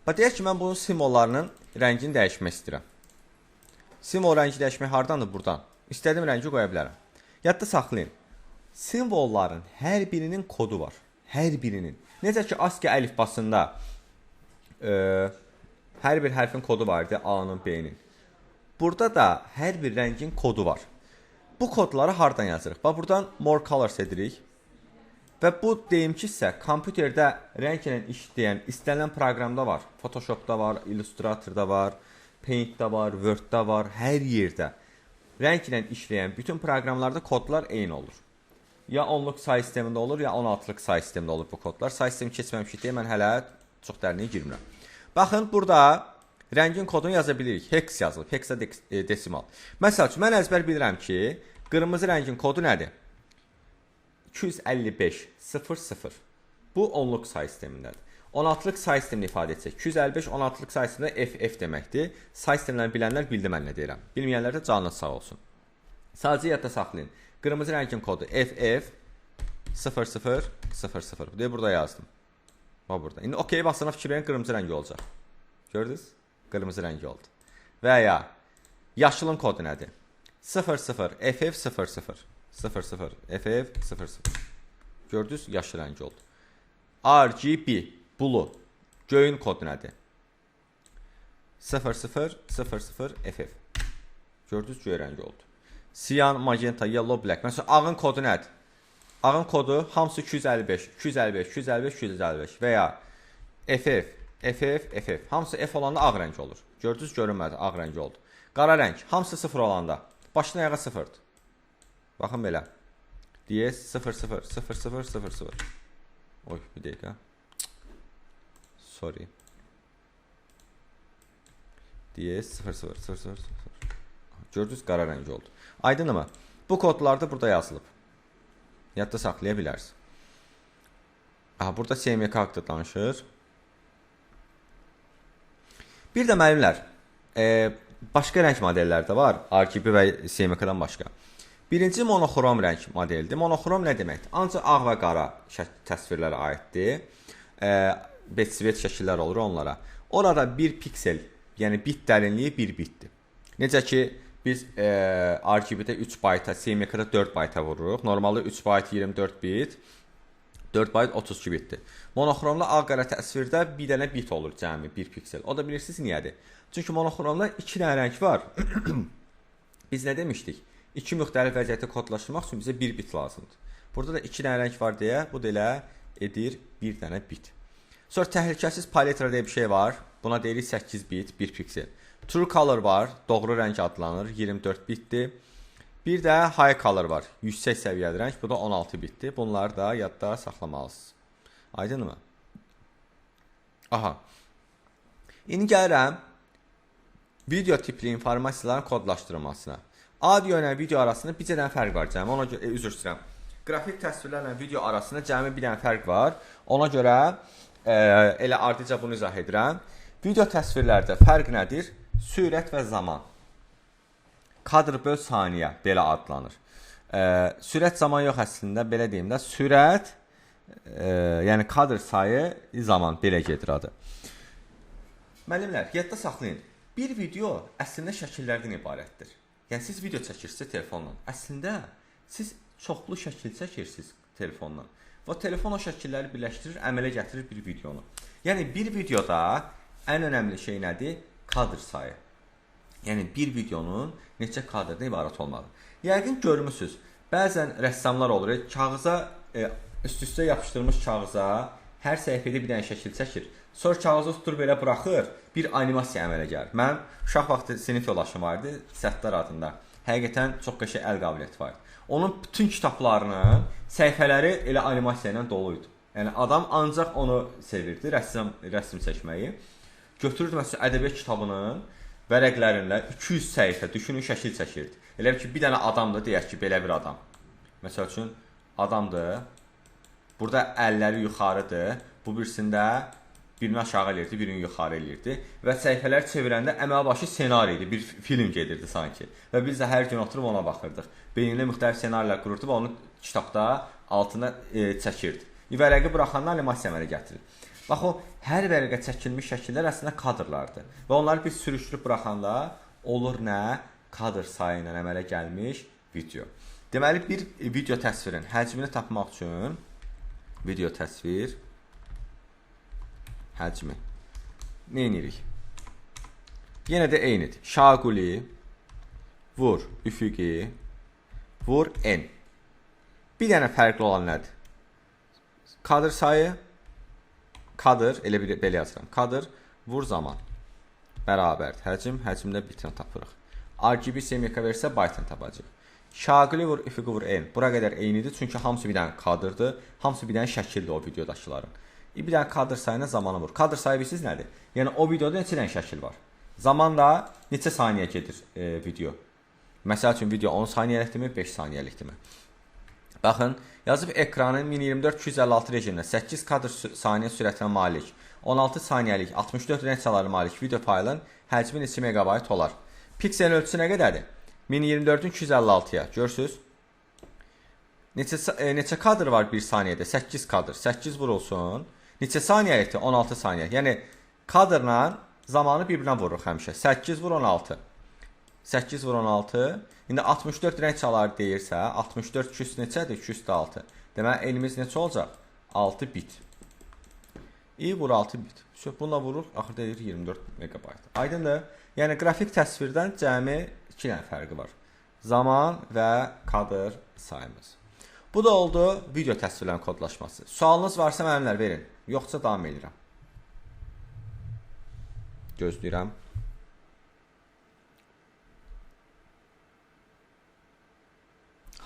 Bax, deyək ki, mən bunun simvollarının rəngini dəyişmək istəyirəm. Simvol rəngi dəyişmək hardandır? Buradan. İstədiyim rəngi qoya bilərəm. Yadda saxlayın. Simvolların hər birinin kodu var. Hər birinin. Necə ki, ASCII əlifbasında hər bir hərfin kodu var idi, A-nın, B-nin. Burada da hər bir rəngin kodu var. Bu kodları hardan yazırıq? Bax, buradan More Colors edirik. Və bu deyim ki, isə kompüterdə rəng ilə işləyən istənilən proqramda var. Photoshopda var, Illustratorda var, Paint'də var, Word'da var, hər yerdə. Rəng ilə işləyən bütün proqramlarda kodlar eyni olur. Ya 10-luq say sistemində olur, ya 16-lıq say sistemində olur bu kodlar. Say sistemi keçməmişik deyə mən hələ çox dərinliyə girmirəm. Baxın, burada rəngin kodunu yaza bilirik. Hex yazılıb, hexadesimal. Məsəl üçün, mən əzbər bilirəm ki, qırmızı rəngin kodu nədir? 255 00. Bu 10-luq say sistemindədir. 16-lıq say sistemini ifadə etsək, 255 16-lıq say sistemində FF deməkdir. Say sistemlərini bilənlər bildi mən nə deyirəm. Bilməyənlər də canınız sağ olsun. Sadəcə yadda saxlayın. Qırmızı rəngin kodu FF 00 00. Deyə burada yazdım. Bax burada. İndi OK basana fikir verin, qırmızı rəngi olacaq. Gördünüz? Qırmızı rəngi oldu. Və ya yaşılın kodu nədir? 00 FF 00 00 FF 00. Gördünüz? Yaşıl rəngi oldu. RGB Blue, göyün kodu nədir? 00 00 FF. Gördünüz, göy rəngi oldu. Cyan, magenta, yellow, black. Məsələn, ağın kodu nədir? Ağın kodu hamısı 255, 255, 255, 255 və ya FF, FF, FF. Hamısı F olanda ağ rəngi olur. Gördünüz, görünmədi, ağ rəngi oldu. Qara rəng, hamısı 0 olanda. Başdan ayağa 0-dır. Baxın belə. DS 0 0 0 0 0 0. Oy, bir dəqiqə. Sorry. DS 0 0 0 0 0. Gördünüz, qara rəngi oldu. Aydınmı? Bu kodlar da burada yazılıb. Yadda saxlaya bilərsiniz. Aha, burada CMYK haqqında danışır. Bir də müəllimlər, başqa rəng modelləri də var. RGB və CMYK-dan başqa. Birinci monoxrom rəng modelidir. Monoxrom nə deməkdir? Ancaq ağ və qara təsvirlərə aiddir. Betsvet şəkillər olur onlara. Orada bir piksel, yəni bit dərinliyi bir bitdir. Necə ki, biz RGB-də 3 bayta, CMYK-da 4 bayta vururuq. Normalda 3 bayt 24 bit, 4 bayt 32 bitdir. Monoxromda ağ-qara təsvirdə bir dənə bit olur cəmi, bir piksel. O da bilirsiniz niyədir? Çünki monoxromda 2 dənə rəng var. Biz nə demişdik? İki müxtəlif vəziyyətə kodlaşdırmaq üçün bizə bir bit lazımdır. Burada da 2 dənə rəng var deyə bu da elə edir bir dənə bit. Sonra təhlükəsiz palitra deyə bir şey var. Buna deyirik 8 bit, 1 piksel. True color var, doğru rəng adlanır, 24 bitdir. Bir də high color var, yüksək səviyyəli rəng, bu da 16 bitdir. Bunları da yadda saxlamalısınız. Aydınmı? Aha. İndi gəlirəm video tipli informasiyaların kodlaşdırılmasına. Audio ilə video arasında bir dənə fərq var cəmi. Ona görə üzr istəyirəm. Qrafik təsvirlərlə video arasında cəmi bir dənə fərq var. Ona görə elə ardıca bunu izah edirəm. Video təsvirlərdə fərq nədir? Sürət və zaman. Kadr böl saniyə belə adlanır. Sürət zaman yox əslində, belə deyim də, sürət, yəni kadr sayı zaman belə gedir adı. Müəllimlər, yadda saxlayın. Bir video əslində şəkillərdən ibarətdir. Yəni siz video çəkirsiniz telefonla. Əslində siz çoxlu şəkil çəkirsiniz telefonla. Və telefon o şəkilləri birləşdirir, əmələ gətirir bir videonu. Yəni bir videoda ən önəmli şey nədir? Kadr sayı. Yəni bir videonun neçə kadrdan ibarət olmalı. Yəqin görmüsünüz. Bəzən rəssamlar olur, kağıza üst-üstə yapışdırılmış kağıza hər səhifədə bir dənə şəkil çəkir. Sonra kağızı tutur belə buraxır, bir animasiya əmələ gəlir. Mən uşaq vaxtı sinif yoldaşım var idi, Səttar adında. Həqiqətən çox qəşəng əl qabiliyyəti var idi. Onun bütün kitablarının səhifələri elə animasiya ilə dolu idi. Yəni adam ancaq onu sevirdi, rəsm çəkməyi. Götürürdü məsələn ədəbiyyat kitabının Vərəqlərinlə 200 səhifə düşünün şəkil çəkirdi. Elə bil ki, bir dənə adamdır, deyək ki, belə bir adam. Məsəl üçün, adamdır. Burada əlləri yuxarıdır. Bu birisində birini aşağı eləyirdi, birini yuxarı eləyirdi. Və səhifələr çevirəndə əməl başı ssenari idi, bir film gedirdi sanki. Və biz də hər gün oturub ona baxırdıq. Beynində müxtəlif ssenarilər qururdu və onu kitabda altına çəkirdi. Vərəqi buraxanda animasiya əmələ gətirir. Bax o, hər vərəqə çəkilmiş şəkillər əslində kadrlardır. Və onları biz sürüşdürüb buraxanda olur nə? Kadr sayı ilə əmələ gəlmiş video. Deməli, bir video təsvirin həcmini tapmaq üçün video təsvir həcmi. Nə edirik? Yenə də eynidir. Şaquli vur üfüqi vur n. Bir dənə fərqli olan nədir? Kadr sayı, kadr, elə bir belə yazıram. Kadr vur zaman bərabərdir. Həcm, həcmdə bitini tapırıq. RGB CMYK versə byte-ını tapacaq. Şaquli vur üfüqi vur n. Bura qədər eynidir, çünki hamısı bir dənə kadrdır, hamısı bir dənə şəkildir o videodakıların. Bir dənə kadr sayına zamanı vur. Kadr sayı bilirsiniz nədir? Yəni o videoda neçə dənə şəkil var? Zaman da neçə saniyə gedir video? Məsəl üçün video 10 saniyəlikdirmi, 5 saniyəlikdirmi? Baxın, yazıb ekranın 1024-256 rejimində 8 kadr saniyə sürətinə malik, 16 saniyəlik 64 rəng çaları malik video faylın həcmi neçə megabayt olar? Pikselin ölçüsü nə qədərdir? 1024-ün 256-ya. Görürsünüz? Neçə kadr var 1 saniyədə? 8 kadr. 8 vurulsun. Neçə saniyəlikdir? 16 saniyə. Yəni kadrla zamanı bir-birinə vururuq həmişə. 8 vur 16. 8 vur 16. İndi 64 rəng çaları deyirsə, 64 200 neçədir? 206. Deməli, elimiz neçə olacaq? 6 bit. İ vur 6 bit. Bununla vurur, axırda edir 24 megabayt. Aydındır? Yəni, qrafik təsvirdən cəmi 2 dənə fərqi var. Zaman və kadr sayımız. Bu da oldu video təsvirlərin kodlaşması. Sualınız varsa mənimlər verin. Yoxsa davam edirəm. Gözləyirəm.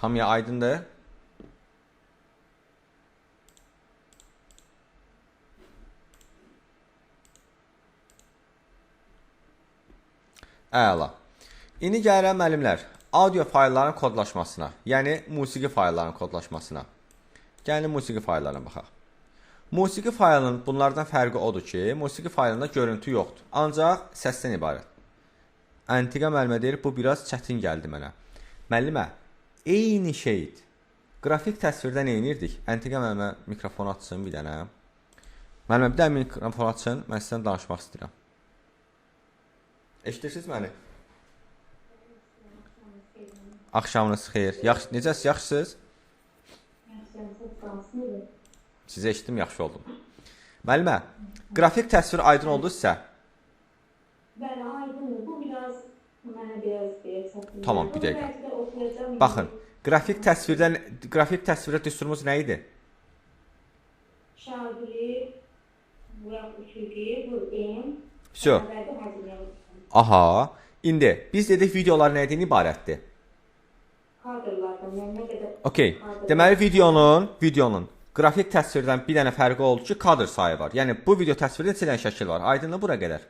Hamıya aydındır? Əla. İndi gəlirəm müəllimlər, audio faylların kodlaşmasına, yəni musiqi fayllarının kodlaşmasına. Gəlin musiqi fayllarına baxaq. Musiqi faylının bunlardan fərqi odur ki, musiqi faylında görüntü yoxdur, ancaq səsdən ibarət. Əntiqə müəllimə deyir, bu biraz çətin gəldi mənə. Müəllimə, eyni şeydir. Qrafik təsvirdə nə edirdik? Əntiqə müəllimə mikrofon açsın bir dənə. Müəllimə, bir dənə mikrofon açsın, mən sizdən danışmaq istəyirəm. Eşidirsiniz məni? Axşamınız xeyir. Yaxşı, necəsiz? Yaxşısınız? Sizə eşitdim, yaxşı oldum. Müəllimə, qrafik təsvir aydın oldu sizə? Bəli, aydındır. Bu biraz mənə biraz çətin. Tamam, bir dəqiqə. Baxın, qrafik təsvirdə düsturumuz nə idi? Şaquli, vuraq üfüqi, vur n. Vso. Aha, indi biz dedik videolar nədən ibarətdir? Kadrlardan, yəni nə qədər... Okey, deməli videonun qrafik təsvirdən bir dənə fərqi oldu ki, kadr sayı var. Yəni bu video təsvirdə neçə dənə şəkil var? Aydındır bura qədər.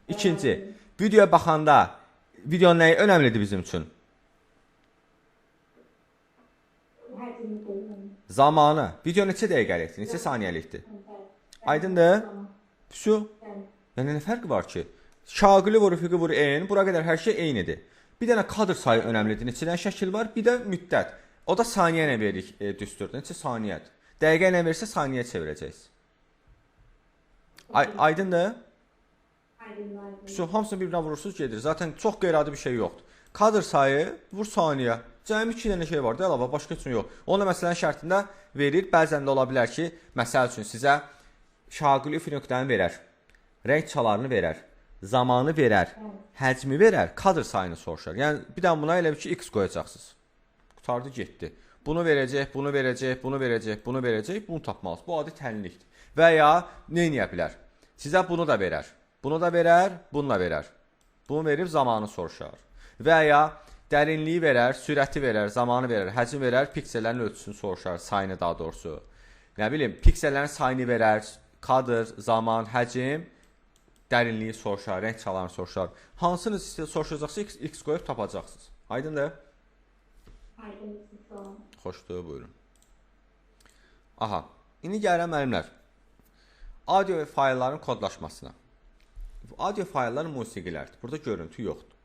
İkinci, videoya baxanda videonun nəyi önəmlidir bizim üçün? Zamanı. Video neçə dəqiqəlikdir, neçə saniyəlikdir? Aydındır? Vso. Yəni nə fərqi var ki? Şaquli vur, üfüqi vur, n, bura qədər hər şey eynidir. Bir dənə kadr sayı önəmlidir. Neçə dənə şəkil var, bir də müddət. O da saniyə ilə veririk düsturda. Neçə saniyədir? Dəqiqə ilə versə saniyə çevirəcəksiniz. Aydındır? Aydındır. Hamısını bir-birinə vurursunuz, gedir. Zaten çox qeyri-adi bir şey yoxdur. Kadr sayı vur saniyə. Cəmi 2 dənə şey var, əlavə, başqa üçün yox. Onu məsələnin şərtində verir. Bəzən də ola bilər ki, məsəl üçün sizə şaquli üfüqi verər, rəng çalarını verər, zamanı verər, həcmi verər, kadr sayını soruşar. Yəni, bir də buna elə bir ki, x qoyacaqsınız. Qurtardı, getdi. Bunu verəcək, bunu verəcək, bunu verəcək, bunu verəcək, bunu tapmalısınız. Bu adi tənlikdir. Və ya nə eləyə bilər? Sizə bunu da verər. Bunu da verər, bunu da verər. Bunu verib zamanı soruşar. Və ya dərinliyi verər, sürəti verər, zamanı verər, həcm verər, piksellərin ölçüsünü soruşar, sayını daha doğrusu. Nə bilim, piksellərin sayını verər, kadr, zaman, həcm, Dərinliyi soruşar, rəng çalarını soruşar. Hansını soruşacaqsa x, x qoyub tapacaqsınız. Aydındır? Aydındır, sağ olun. Xoşdur, buyurun. Aha, indi gəlirəm müəllimlər. Audio faylların kodlaşmasına. Audio fayllar musiqilərdir. Burada görüntü yoxdur.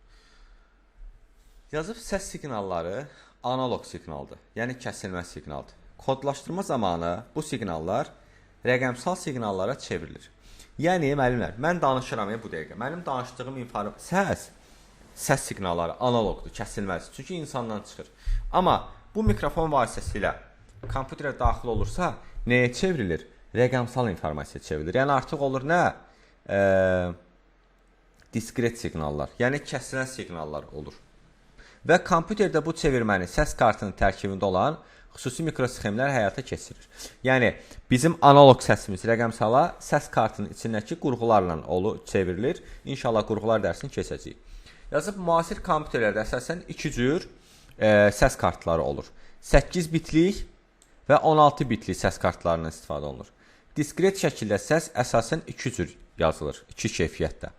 Yazıb səs siqnalları analog siqnaldır. Yəni kəsilməz siqnaldır. Kodlaşdırma zamanı bu siqnallar rəqəmsal siqnallara çevrilir. Yəni müəllimlər, mən danışıram bu dəqiqə. Mənim danışdığım səs siqnalları analoqdur, kəsilməz. Çünki insandan çıxır. Amma bu mikrofon vasitəsilə kompüterə daxil olursa, nəyə çevrilir? Rəqəmsal informasiya çevrilir. Yəni artıq olur nə? Diskret siqnallar, yəni kəsilən siqnallar olur. Və kompüterdə bu çevirməni səs kartının tərkibində olan xüsusi mikrosxemlər həyata keçirir. Yəni bizim analoq səsimiz rəqəmsala səs kartının içindəki qurğularla çevrilir. İnşallah qurğular dərsini keçəcəyik. Yazıb müasir kompüterlərdə əsasən iki cür səs kartları olur. 8 bitlik və 16 bitlik səs kartlarından istifadə olunur. Diskret şəkildə səs əsasən iki cür yazılır, iki keyfiyyətdə.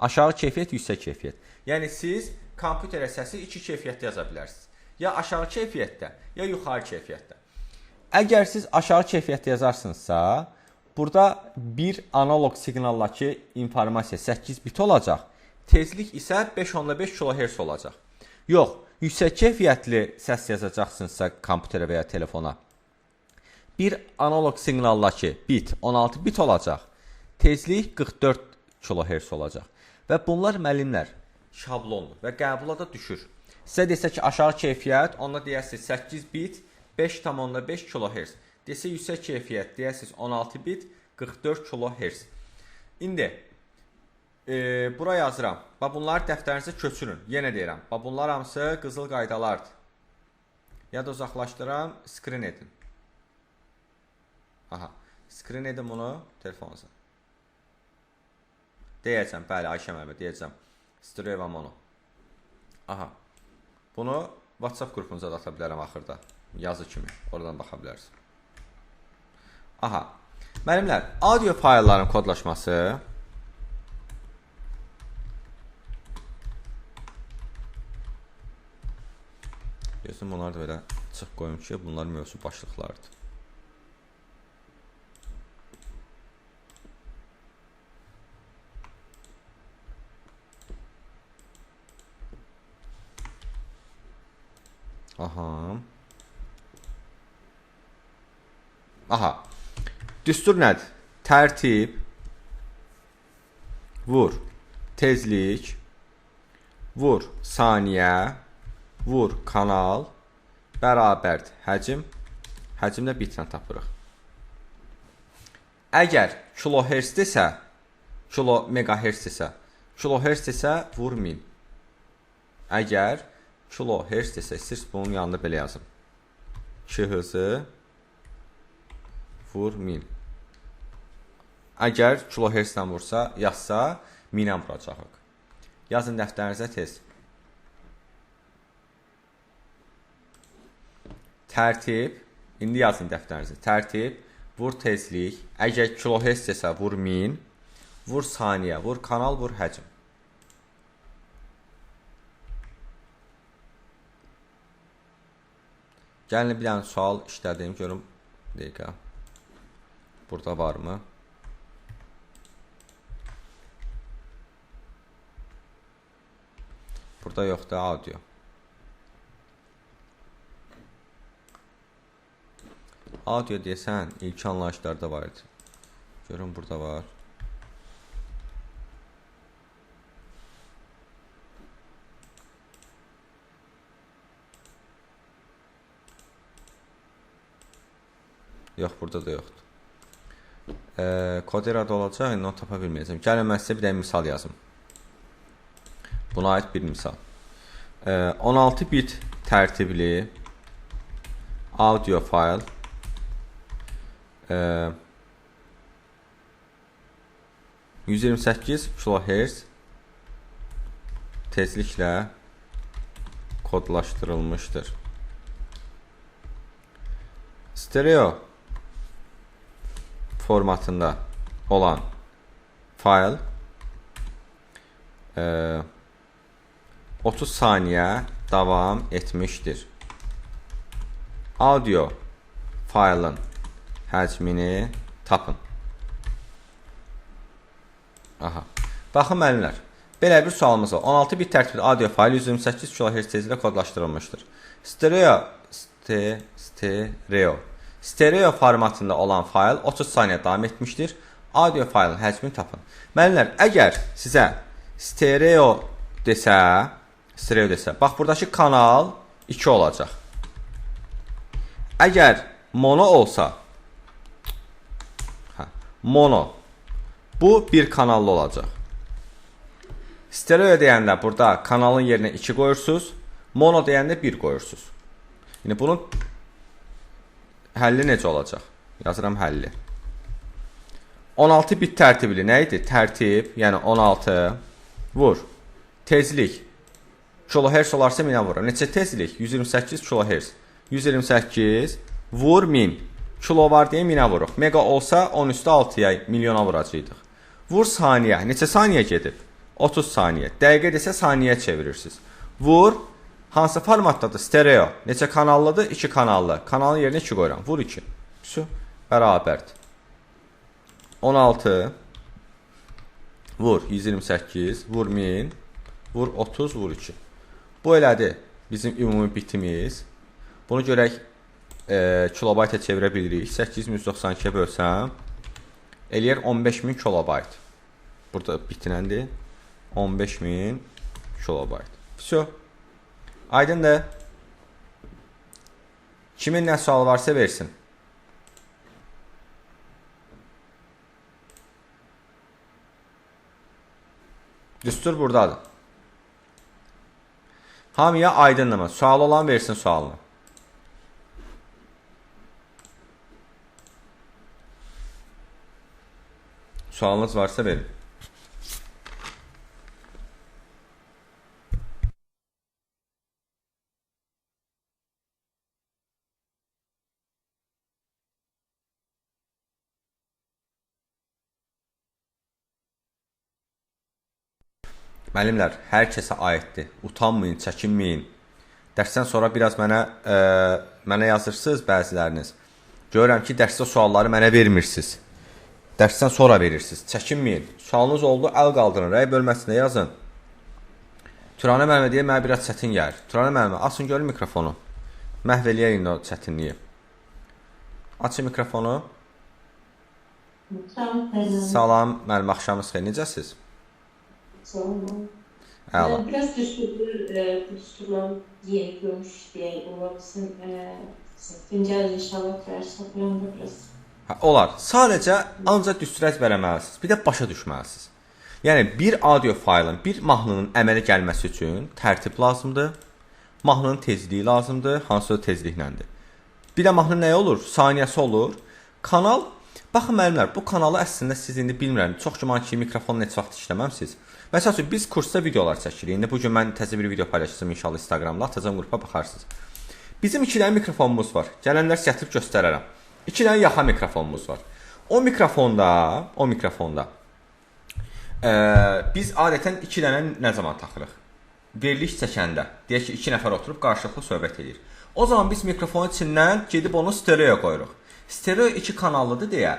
Aşağı keyfiyyət, yüksək keyfiyyət. Yəni siz kompüterə səsi iki keyfiyyətdə yaza bilərsiniz. Ya aşağı keyfiyyətdə, ya yuxarı keyfiyyətdə. Əgər siz aşağı keyfiyyətdə yazarsınızsa, burada bir analoq siqnaldakı informasiya 8 bit olacaq. Tezlik isə 5.5 kHz olacaq. Yox, yüksək keyfiyyətli səs yazacaqsınızsa kompüterə və ya telefona. Bir analoq siqnaldakı bit 16 bit olacaq. Tezlik 44 kHz olacaq. Və bunlar müəllimlər şablondur və qəbula da düşür. Sizə desə ki, aşağı keyfiyyət, onda deyəsiniz 8 bit 5.5 kHz. Desə yüksək keyfiyyət, deyəsiniz 16 bit 44 kHz. İndi bura yazıram. Bax, bunları dəftərinizə köçürün. Yenə deyirəm. Bax, bunlar hamısı qızıl qaydalardır. Ya da uzaqlaşdıram, screen edin. Aha, screen edin bunu telefonunuza. Deyəcəm, bəli, Ayşə müəllimə deyəcəm. Stereo mono. Aha. Bunu WhatsApp qrupunuza da ata bilərəm axırda. Yazı kimi. Oradan baxa bilərsiniz. Aha. Müəllimlər, audio faylların kodlaşması Gözüm bunları da belə çıx qoyum ki, bunlar mövzu başlıqlarıdır. Aha. Aha. Düstur nədir? Tərtib, vur, tezlik, vur, saniyə, vur, kanal, bərabərdir həcm. Həcmdə bitlə tapırıq. Əgər kilohertzdirsə, kilo megahertzdirsə, kilohertzdirsə vur 1000. Əgər kilohertz desə, istəyirsiniz bunun yanında belə yazım. kHz vur 1000. Əgər kilohertzlə vursa, yazsa, 1000-ə vuracağıq. Yazın dəftərinizə tez. Tərtib, indi yazın dəftərinizə. Tərtib, vur tezlik. Əgər kilohertz desə, vur 1000. Vur saniyə, vur kanal, vur həcm. Gəlin bir dənə sual işlədim, görüm, dəqiqə, burada varmı? Burada yoxdur, audio. Audio deyəsən, ilk anlayışlarda var idi. Görüm, burada var. Yox, burada da yoxdur. Koderada olacaq, indi onu tapa bilməyəcəm. Gəlin, mən sizə bir dənə misal yazım. Buna aid bir misal. 16 bit tərtibli audio fayl 128 kHz tezliklə kodlaşdırılmışdır. Stereo formatında olan fayl 30 saniyə davam etmişdir. Audio faylın həcmini tapın. Aha. Baxın müəllimlər. Belə bir sualımız var. 16 bit tərtibli audio fayl 128 kHz tezliklə kodlaşdırılmışdır. Stereo formatında olan fayl 30 saniyə davam etmişdir. Audio faylın həcmini tapın. Müəllimlər, əgər sizə stereo desə, bax buradakı kanal 2 olacaq. Əgər mono olsa, mono, bu bir kanallı olacaq. Stereo deyəndə burada kanalın yerinə 2 qoyursunuz, mono deyəndə 1 qoyursunuz. İndi bunun həlli necə olacaq? Yazıram həlli. 16 bit tərtibli nə idi? Tərtib, yəni 16 vur. Tezlik. Kilohertz olarsa 1000-ə vururam. Neçə tezlik? 128 kilohertz. 128 vur 1000. Kilo var deyə 1000-ə vururuq. Mega olsa 10 üstə 6-ya milyona vuracaqdıq. Vur saniyə. Neçə saniyə gedib? 30 saniyə. Dəqiqə desə saniyə çevirirsiniz. Vur. Hansı formatdadır? Stereo. Neçə kanallıdır? 2 kanallı. Kanalın yerinə 2 qoyuram. Vur 2. Şu bərabərdir. 16 vur 128 vur 1000 vur 30 vur 2. Bu elədir bizim ümumi bitimiz. Bunu görək kilobayta çevirə bilirik. 8192-yə bölsəm eləyər 15000 kilobayt. Burada bitinəndir. 15000 kilobayt. Vso. Aydındır. Kimin nə sualı varsa versin. Düstur buradadır. Hamıya aydınlama. Sualı olan versin sualını. Sualınız varsa verin. Müəllimlər, hər kəsə aiddir. Utanmayın, çəkinməyin. Dərsdən sonra biraz mənə yazırsınız bəziləriniz. Görürəm ki, dərsdə sualları mənə vermirsiniz. Dərsdən sonra verirsiniz. Çəkinməyin. Sualınız oldu, əl qaldırın. Rəy bölməsində yazın. Turanə müəllimə deyir, mənə biraz çətin gəlir. Turanə müəllimə, açın görün mikrofonu. Məhv eləyək indi o çətinliyi. Açın mikrofonu. Salam, müəllim, axşamınız xeyir. Necəsiz? Sağ olun. Əla. Biraz düsturları yeni görmüş deyə ola bilsin. Güncəl inşallah dərs saxlayanda biraz. Hə, olar. Sadəcə ancaq düstur əzbərləməlisiniz. Bir də başa düşməlisiniz. Yəni bir audio faylın, bir mahnının əmələ gəlməsi üçün tərtib lazımdır. Mahnının tezliyi lazımdır. Hansı tezliklədir. Bir də mahnı nəyə olur? Saniyəsi olur. Kanal, baxın müəllimlər, bu kanalı əslində siz indi bilmirəm. Çox güman ki, mikrofon neçə vaxt işləməmisiz. Məsəl üçün biz kursda videolar çəkirik. İndi bu gün mən təzə bir video paylaşacağam inşallah Instagramda, atacağam qrupa baxarsınız. Bizim 2 dənə mikrofonumuz var. Gələnlər gətirib göstərərəm. 2 dənə yaxa mikrofonumuz var. O mikrofonda biz adətən 2 dənə nə zaman taxırıq? Veriliş çəkəndə. Deyək ki, 2 nəfər oturub qarşılıqlı söhbət edir. O zaman biz mikrofonun içindən gedib onu stereo qoyuruq. Stereo 2 kanallıdır deyə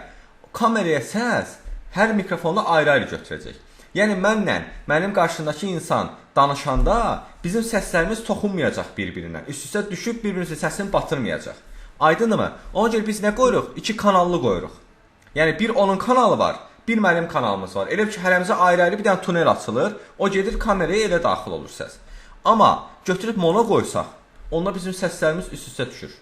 kameraya səs hər mikrofonda ayrı-ayrı götürəcək. Yəni mənlə mənim qarşımdakı insan danışanda bizim səslərimiz toxunmayacaq bir-birinə. Üst-üstə düşüb bir-birimizin səsini batırmayacaq. Aydındırmı? Ona görə biz nə qoyuruq? 2 kanallı qoyuruq. Yəni bir onun kanalı var, bir mənim kanalımız var. Elə ki hərəmizə ayrı-ayrı bir dənə tunel açılır. O gedir kameraya elə daxil olur səs. Amma götürüb mono qoysaq, onda bizim səslərimiz üst-üstə düşür.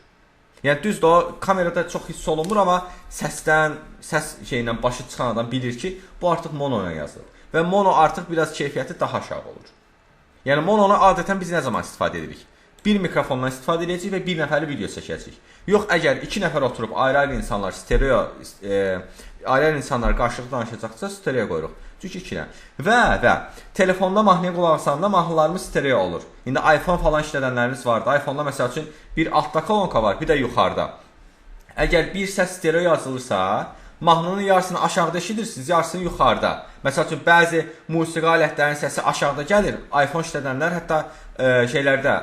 Yəni düzdür, o kamerada çox hiss olunmur, amma səsdən, səs şeylə başı çıxan adam bilir ki, bu artıq mono ilə yazılıb. Və mono artıq biraz keyfiyyəti daha aşağı olur. Yəni mononu adətən biz nə zaman istifadə edirik? Bir mikrofondan istifadə edəcəyik və bir nəfərli video çəkəcəyik. Yox, əgər 2 nəfər oturub ayrı-ayrı insanlar stereo, ayrı-ayrı insanlar qarşılıqlı danışacaqsa stereo qoyuruq. Çünki 2 dənə. Və telefonda mahnıya qulaq asanda mahnılarımız stereo olur. İndi iPhone falan işlədənləriniz vardı. iPhone-da məsəl üçün bir altda kolonka var, bir də yuxarıda. Əgər bir səs stereo yazılırsa, Mahnının yarısını aşağıda eşidirsiniz, yarısını yuxarıda. Məsəl üçün bəzi musiqi alətlərinin səsi aşağıda gəlir. iPhone işlədənlər hətta şeylərdə,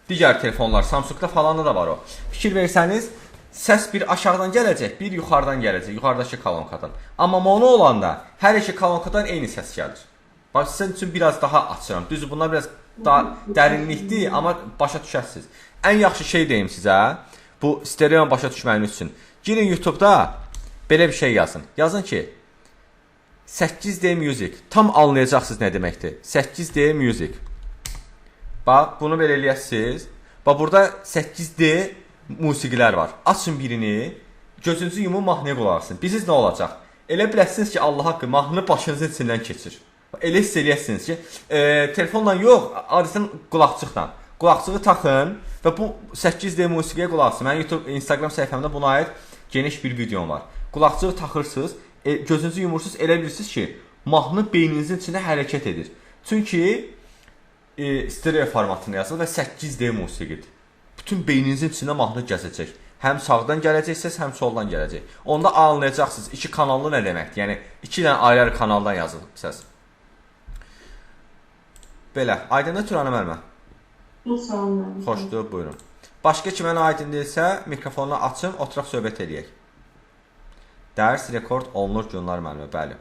digər telefonlar, Samsung-da falan da var o. Fikir versəniz, səs bir aşağıdan gələcək, bir yuxarıdan gələcək, yuxarıdakı kolonkadan. Amma mono olanda hər iki kolonkadan eyni səs gəlir. Bax, sizin üçün biraz daha açıram. Düzdür, bunlar biraz daha dərinlikdir, amma başa düşəsiniz. Ən yaxşı şey deyim sizə, bu stereonu başa düşməyiniz üçün. Girin YouTube-da belə bir şey yazın. Yazın ki, 8D Music. Tam anlayacaqsınız nə deməkdir. 8D Music. Bax, bunu belə eləyəsiniz. Bax, burada 8D musiqilər var. Açın birini, gözünüzü yumun, mahnıya qulaq asın. Bilirsiniz nə olacaq? Elə biləsiniz ki, Allah haqqı, mahnı başınızın içindən keçir. Elə hiss eləyəsiniz ki, telefonla yox, adətən qulaqçıqla. Qulaqçığı taxın və bu 8D musiqiyə qulaq asın. Mənim YouTube, Instagram səhifəmdə buna aid geniş bir videom var. Qulaqçığı taxırsınız, gözünüzü yumursunuz, elə bilirsiniz ki, mahnı beyninizin içində hərəkət edir. Çünki stereo formatında yazılır və 8D musiqidir. Bütün beyninizin içində mahnı gəzəcək. Həm sağdan gələcək səs, həm soldan gələcək. Onda anlayacaqsınız iki kanallı nə deməkdir. Yəni iki dənə ayrı-ayrı kanaldan yazılıb səs. Belə. Aydındır Turanə müəllimə? Çox sağ olun müəllim. Xoşdur, buyurun. Başqa kimə nə aydın deyilsə, mikrofonu açın, oturaq söhbət eləyək. Dərs rekord olunur Günlar müəllimə, bəli.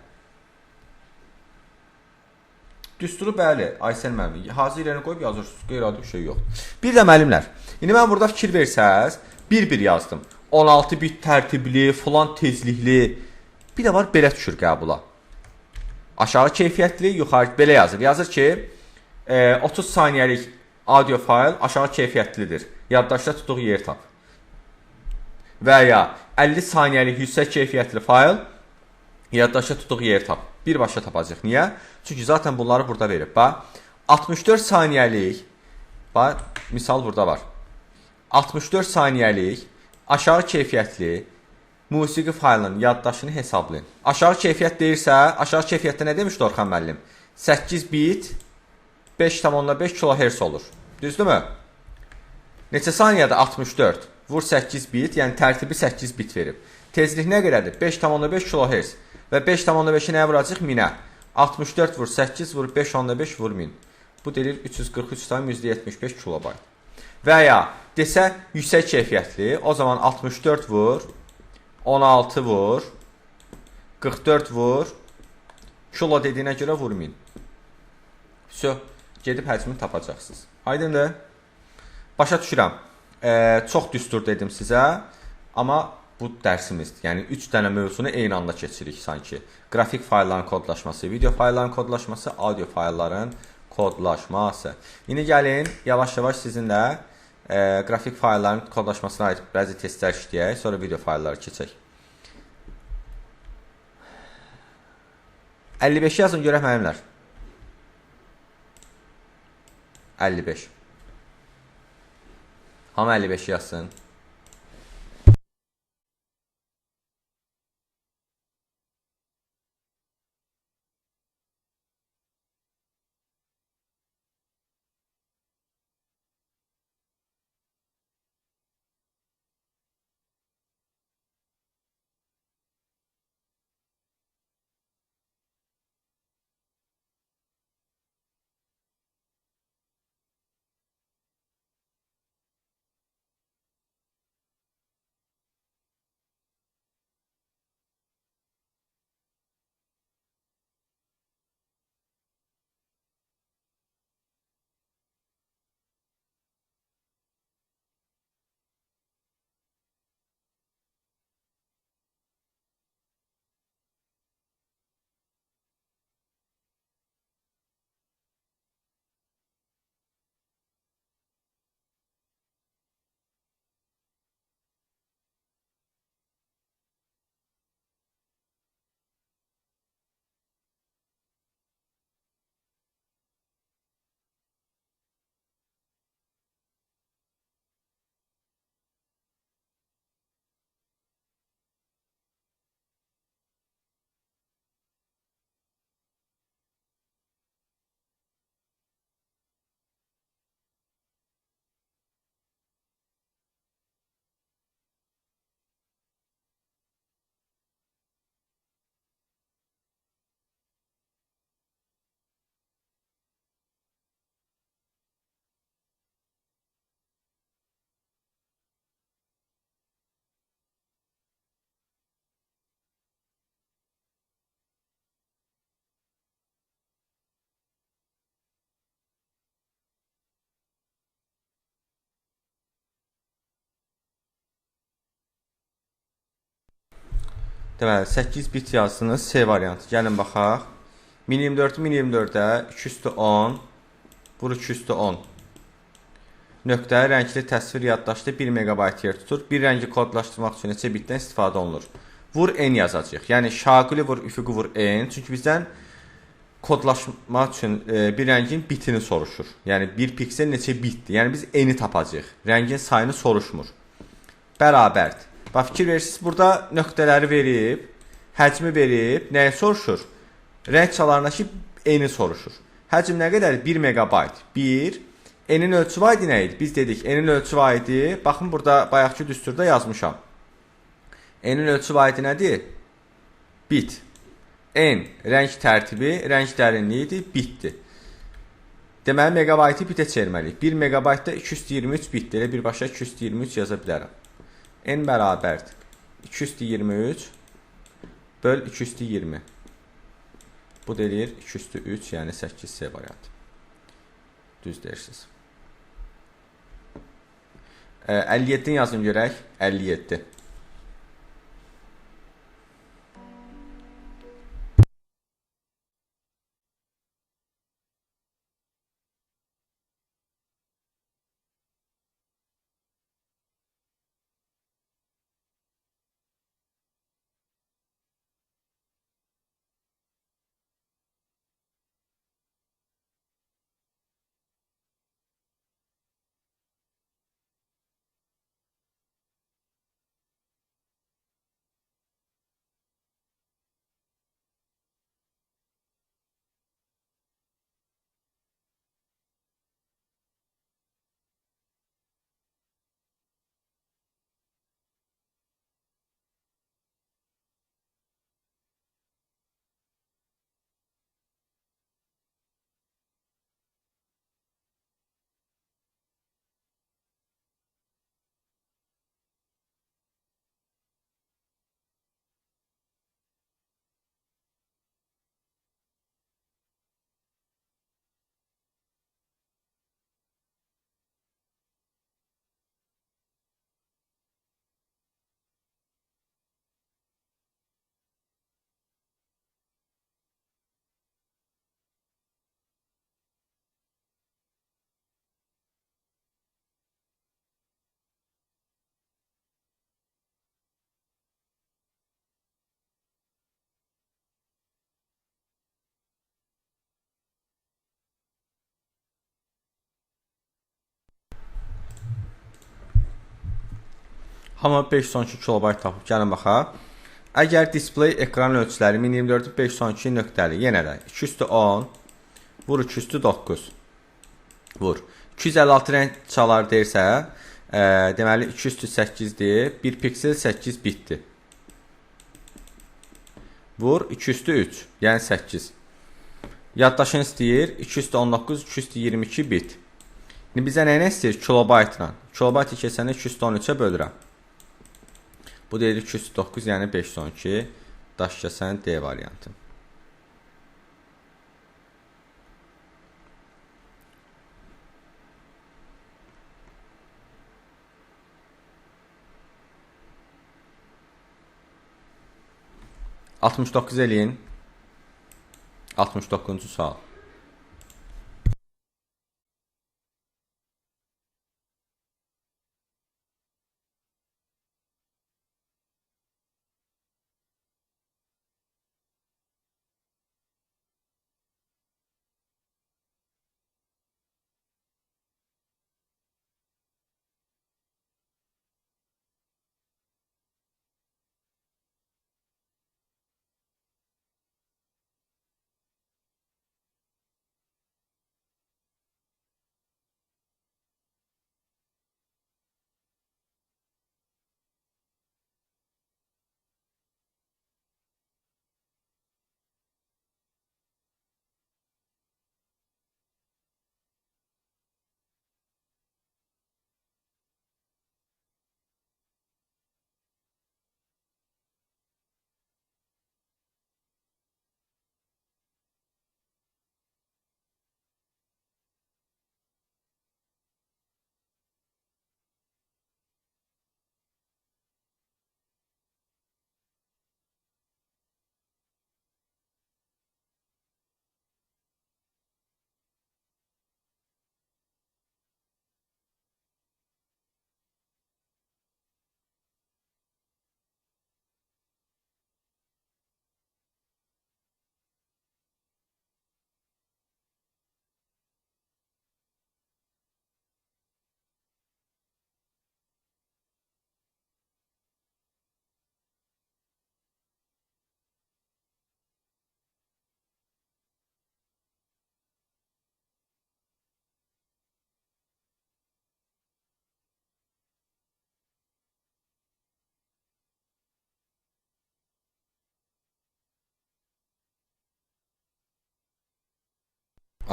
Düsturu bəli, Aysel müəllimə. Hazır yerini qoyub yazırsınız, qeyri-adi bir şey yoxdur. Bir də müəllimlər, indi mən burada fikir versəz, bir-bir yazdım. 16 bit tərtibli, filan tezlikli. Bir də var belə düşür qəbula. Aşağı keyfiyyətli, yuxarı belə yazır. Yazır ki, 30 saniyəlik audio fayl aşağı keyfiyyətlidir. Yaddaşda tutduğu yer tap. Və ya 50 saniyəlik yüksək keyfiyyətli fayl yaddaşda tutduğu yer tap. Birbaşa tapacaq. Niyə? Çünki zaten bunları burada verib. Bax, 64 saniyəlik, bax, misal burada var. 64 saniyəlik aşağı keyfiyyətli musiqi faylının yaddaşını hesablayın. Aşağı keyfiyyət deyirsə, aşağı keyfiyyətdə nə demişdi Orxan müəllim? 8 bit 5,5 kHz olur. Düzdürmü? Neçə saniyədə 64? Vur 8 bit, yəni tərtibi 8 bit verib. Tezlik nə qədərdir? 5,5 kHz. Və 5,5-i nəyə vuracaq? 1000-ə. 64 vur 8 vur 5,5 vur 1000. Bu deyilir 343,75 kilobayt. Və ya desə yüksək keyfiyyətli, o zaman 64 vur, 16 vur, 44 vur, kilo dediyinə görə vur 1000. Vso, gedib həcmini tapacaqsınız. Aydındır? Başa düşürəm. Çox düstur dedim sizə, amma bu dərsimizdir. Yəni 3 dənə mövzunu eyni anda keçirik sanki. Qrafik faylların kodlaşması, video faylların kodlaşması, audio faylların kodlaşması. İndi gəlin yavaş-yavaş sizinlə qrafik faylların kodlaşmasına aid bəzi testlər işləyək, sonra video faylları keçək. 55 yazın görək müəllimlər. 55. Hamı 55 yazsın. Deməli, 8 bit yazdınız, C variantı. Gəlin baxaq. 1024-ü 1024-ə 210 vur 210. Nöqtə rəngli təsvir yaddaşda 1 megabayt yer tutur. Bir rəngi kodlaşdırmaq üçün neçə bitdən istifadə olunur? Vur N yazacağıq. Yəni şaqili vur, üfüqi vur N. Çünki bizdən kodlaşmaq üçün bir rəngin bitini soruşur. Yəni bir piksel neçə bitdir? Yəni biz N-i tapacağıq. Rəngin sayını soruşmur. Bərabərdir. Bax, fikir verirsiniz, burada nöqtələri verib, həcmi verib, nəyi soruşur? Rəng çalarındakı N-i soruşur. Həcm nə qədər? 1 megabayt. 1. N-in ölçü vahidi nə idi? Biz dedik, N-in ölçü vahidi, baxın burada bayaqki düsturda yazmışam. N-in ölçü vahidi nədir? Bit. N rəng tərtibi, rəng dərinliyidir, bitdir. Deməli, megabaytı bitə çevirməliyik. 1 megabaytda 223 bitdir. Elə birbaşa 223 yaza bilərəm. N bərabərdir. 223 böl 220. Bu da eləyir 203, yəni 8C variantı. Düz deyirsiniz. 57-ni yazın görək. 57. Hamı 512 kilobayt tapıb. Gəlin baxaq. Əgər display ekran ölçüləri 1024-ü 512 nöqtəli, yenə də 210 vur 209 vur. 256 rəng çalar deyirsə, deməli 208-dir. 1 piksel 8 bitdir. Vur 203, yəni 8. Yaddaşını istəyir 219, 222 bit. İndi bizə nə istəyir? Kilobaytla. Kilobaytı keçəndə 213-ə bölürəm. Bu deyir 209, yəni 512. Daşkəsən D variantı. ...69 eləyin. 69-cu sual.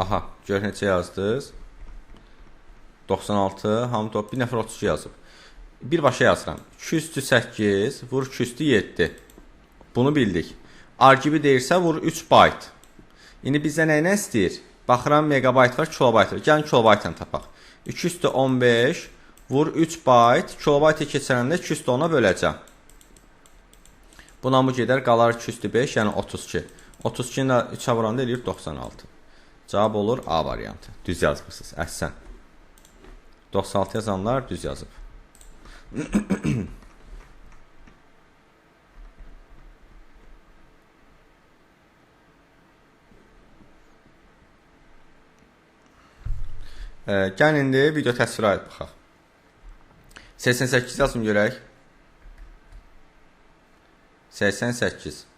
Aha, gör neçə yazdınız. 96, hamı top, bir nəfər 32 yazıb. Birbaşa yazıram. 208 vur 207. Bunu bildik. RGB deyirsə vur 3 bayt. İndi bizə nə ilə istəyir? Baxıram megabayt var, kilobayt var. Gəlin kilobaytla tapaq. 215 vur 3 bayt. Kilobayta keçirəndə 210-a böləcəm. Buna bu gedər, qalar 205, yəni 32. 32-ni də 3-ə vuranda eləyir 96. Cavab olur A variantı. Düz yazmısınız. Əhsən. 96 yazanlar düz yazıb. Gəlin indi video təsvirə aid baxaq. 88 yazım görək. 88.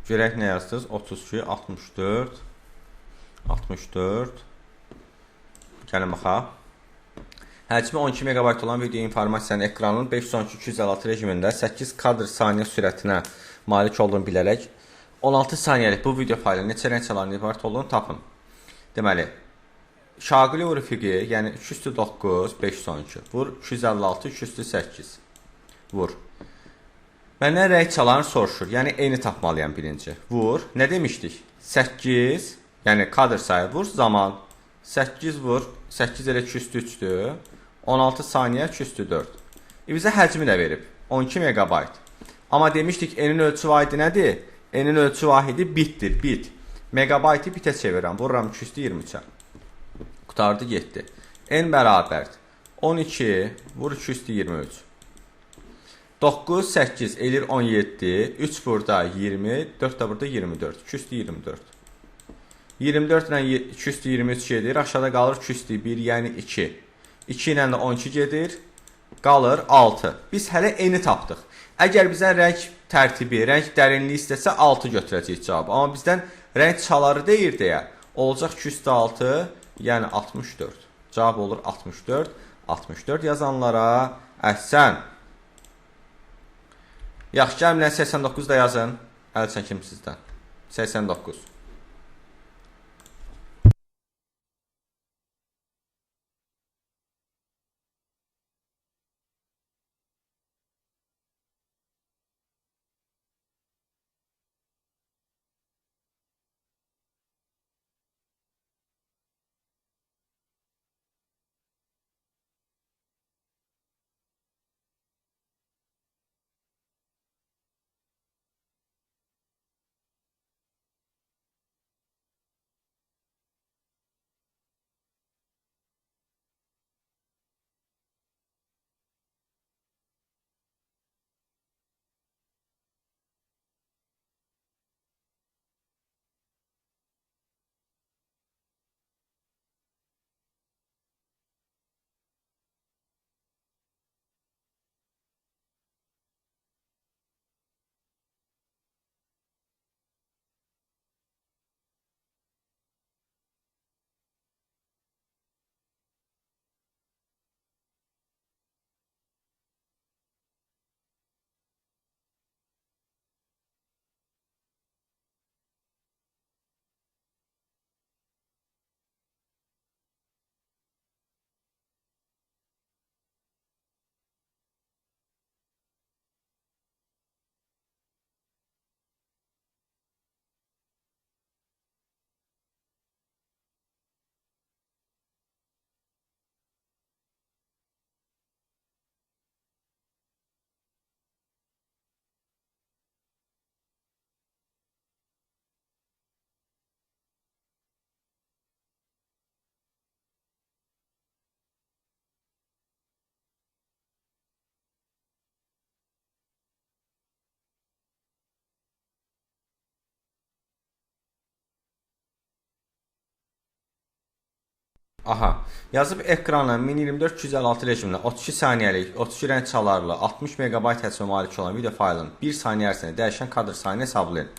Görək nə yazdınız? 32, 64, 64. Gəlin baxaq. Həcmi 12 MB olan video informasiyanın ekranının 512-256 rejimində 8 kadr saniyə sürətinə malik olduğunu bilərək 16 saniyəlik bu video faylının neçə rəng çalarından ibarət olduğunu tapın. Deməli, Şaquli vur üfüqi, yəni 209, 512 vur 256, 208 vur. Məndən rəng çalarını soruşur. Yəni eyni tapmalıyam birinci. Vur. Nə demişdik? 8, yəni kadr sayı vur, zaman. 8 vur, 8 elə 203-dür. 16 saniyə 204. Bizə həcmi də verib. 12 megabayt. Amma demişdik N-in ölçü vahidi nədir? N-in ölçü vahidi bitdir, bit. Megabaytı bitə çevirəm. Vururam 223-ə. Qutardı, getdi. N bərabərdir. 12 vur 223. 9, 8 eləyir 17, 3 burada 20, 4 də burada 24, 224. 24 ilə 223 gedir, aşağıda qalır 201, yəni 2. 2 ilə də 12 gedir, qalır 6. Biz hələ N-i tapdıq. Əgər bizə rəng tərtibi, rəng dərinliyi istəsə 6 götürəcəyik cavabı. Amma bizdən rəng çaları deyir deyə olacaq 206, yəni 64. Cavab olur 64. 64 yazanlara əhsən. Yaxşı, gəlin 89 da yazın. Əl çəkim sizdən. 89. Aha, yazıb ekrana 1024-256 rejimində 32 saniyəlik, 32 rəng çalarlı, 60 MB həcmə malik olan video faylının 1 saniyə ərzində dəyişən kadr sayını hesablayın.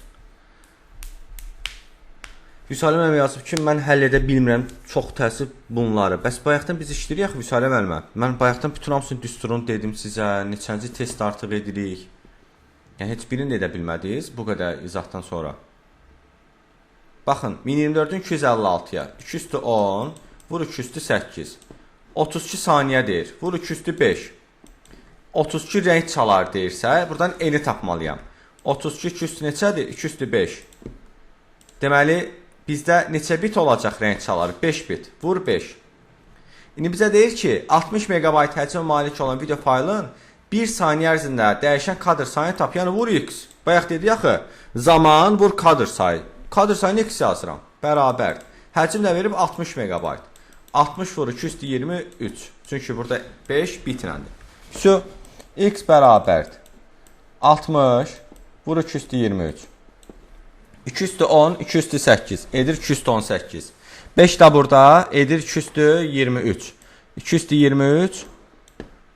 Vüsalə müəllimə yazıb ki, mən həll edə bilmirəm, çox təəssüf bunları. Bəs bayaqdan biz işləyirik axı Vüsalə müəllimə. Mən bayaqdan bütün hamısını düsturunu dedim sizə, neçənci test artıq edirik. Yəni heç birini də edə bilmədiniz bu qədər izahdan sonra. Baxın, 1024-ün 256-ya, 210 vur 2 üstü 8. 32 saniyə deyir. Vur 2 üstü 5. 32 rəng çalar deyirsə, buradan eni tapmalıyam. 32 2 üstü neçədir? 2 üstü 5. Deməli, bizdə neçə bit olacaq rəng çalar? 5 bit. Vur 5. İndi bizə deyir ki, 60 MB həcmə malik olan video faylın 1 saniyə ərzində dəyişən kadr sayını tap. Yəni vur x. Bayaq dedik axı, zaman vur kadr sayı. Kadr sayını x yazıram. Bərabərdir. Həcm də verib 60 MB. 60 vur 2 üstü 23. Çünki burada 5 bitləndir. Şu x bərabərdir. 60 vur 2 üstü 23. 2 üstü 10, 2 üstü 8. Edir 2 üstü 18. 5 də burada edir 2 üstü 23. 2 üstü 23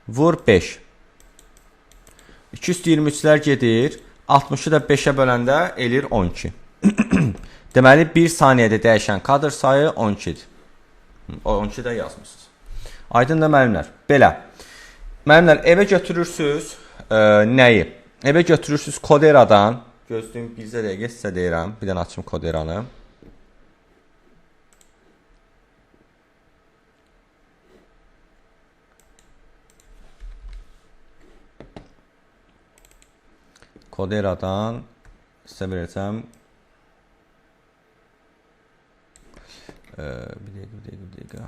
vur 5. 2 üstü 23-lər gedir. 60-ı da 5-ə böləndə eləyir 12. Deməli 1 saniyədə dəyişən kadr sayı 12-dir. 12 də yazmısınız. Aydın da müəllimlər. Belə. Müəllimlər evə götürürsünüz nəyi? Evə götürürsünüz Koderadan. Gözlüyüm bircə dəqiqə sizə deyirəm. Bir dənə açım Koderanı. Koderadan sizə verəcəm. Bir dəqiqə.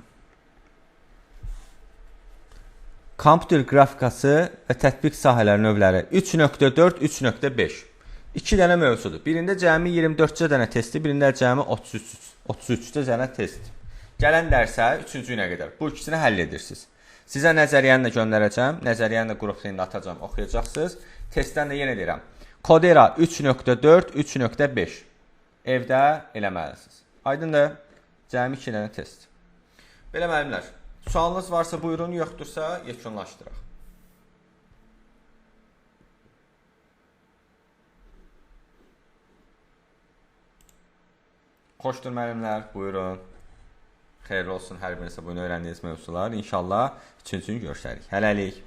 Kompüter qrafikası və tətbiq sahələri növləri 3.4, 3.5. 2 dənə mövzudur. Birində cəmi 24-cə dənə testi, birində cəmi 33-cə dənə test. Gələn dərsə 3-cü günə qədər bu ikisini həll edirsiniz. Sizə nəzəriyyəni də göndərəcəm. Nəzəriyyəni də qrup lintində atacağam, oxuyacaqsınız. Testdən də yenə deyirəm. Kodera 3.4, 3.5. Evdə eləməlisiniz. Aydındır? Cəmi 2 dənə test. Belə müəllimlər, sualınız varsa buyurun, yoxdursa yekunlaşdıraq. Xoşdur müəllimlər, buyurun. Xeyirli olsun hər birinizə bugün öyrəndiyiniz mövzular. İnşallah 3-cü gün görüşərik. Hələlik.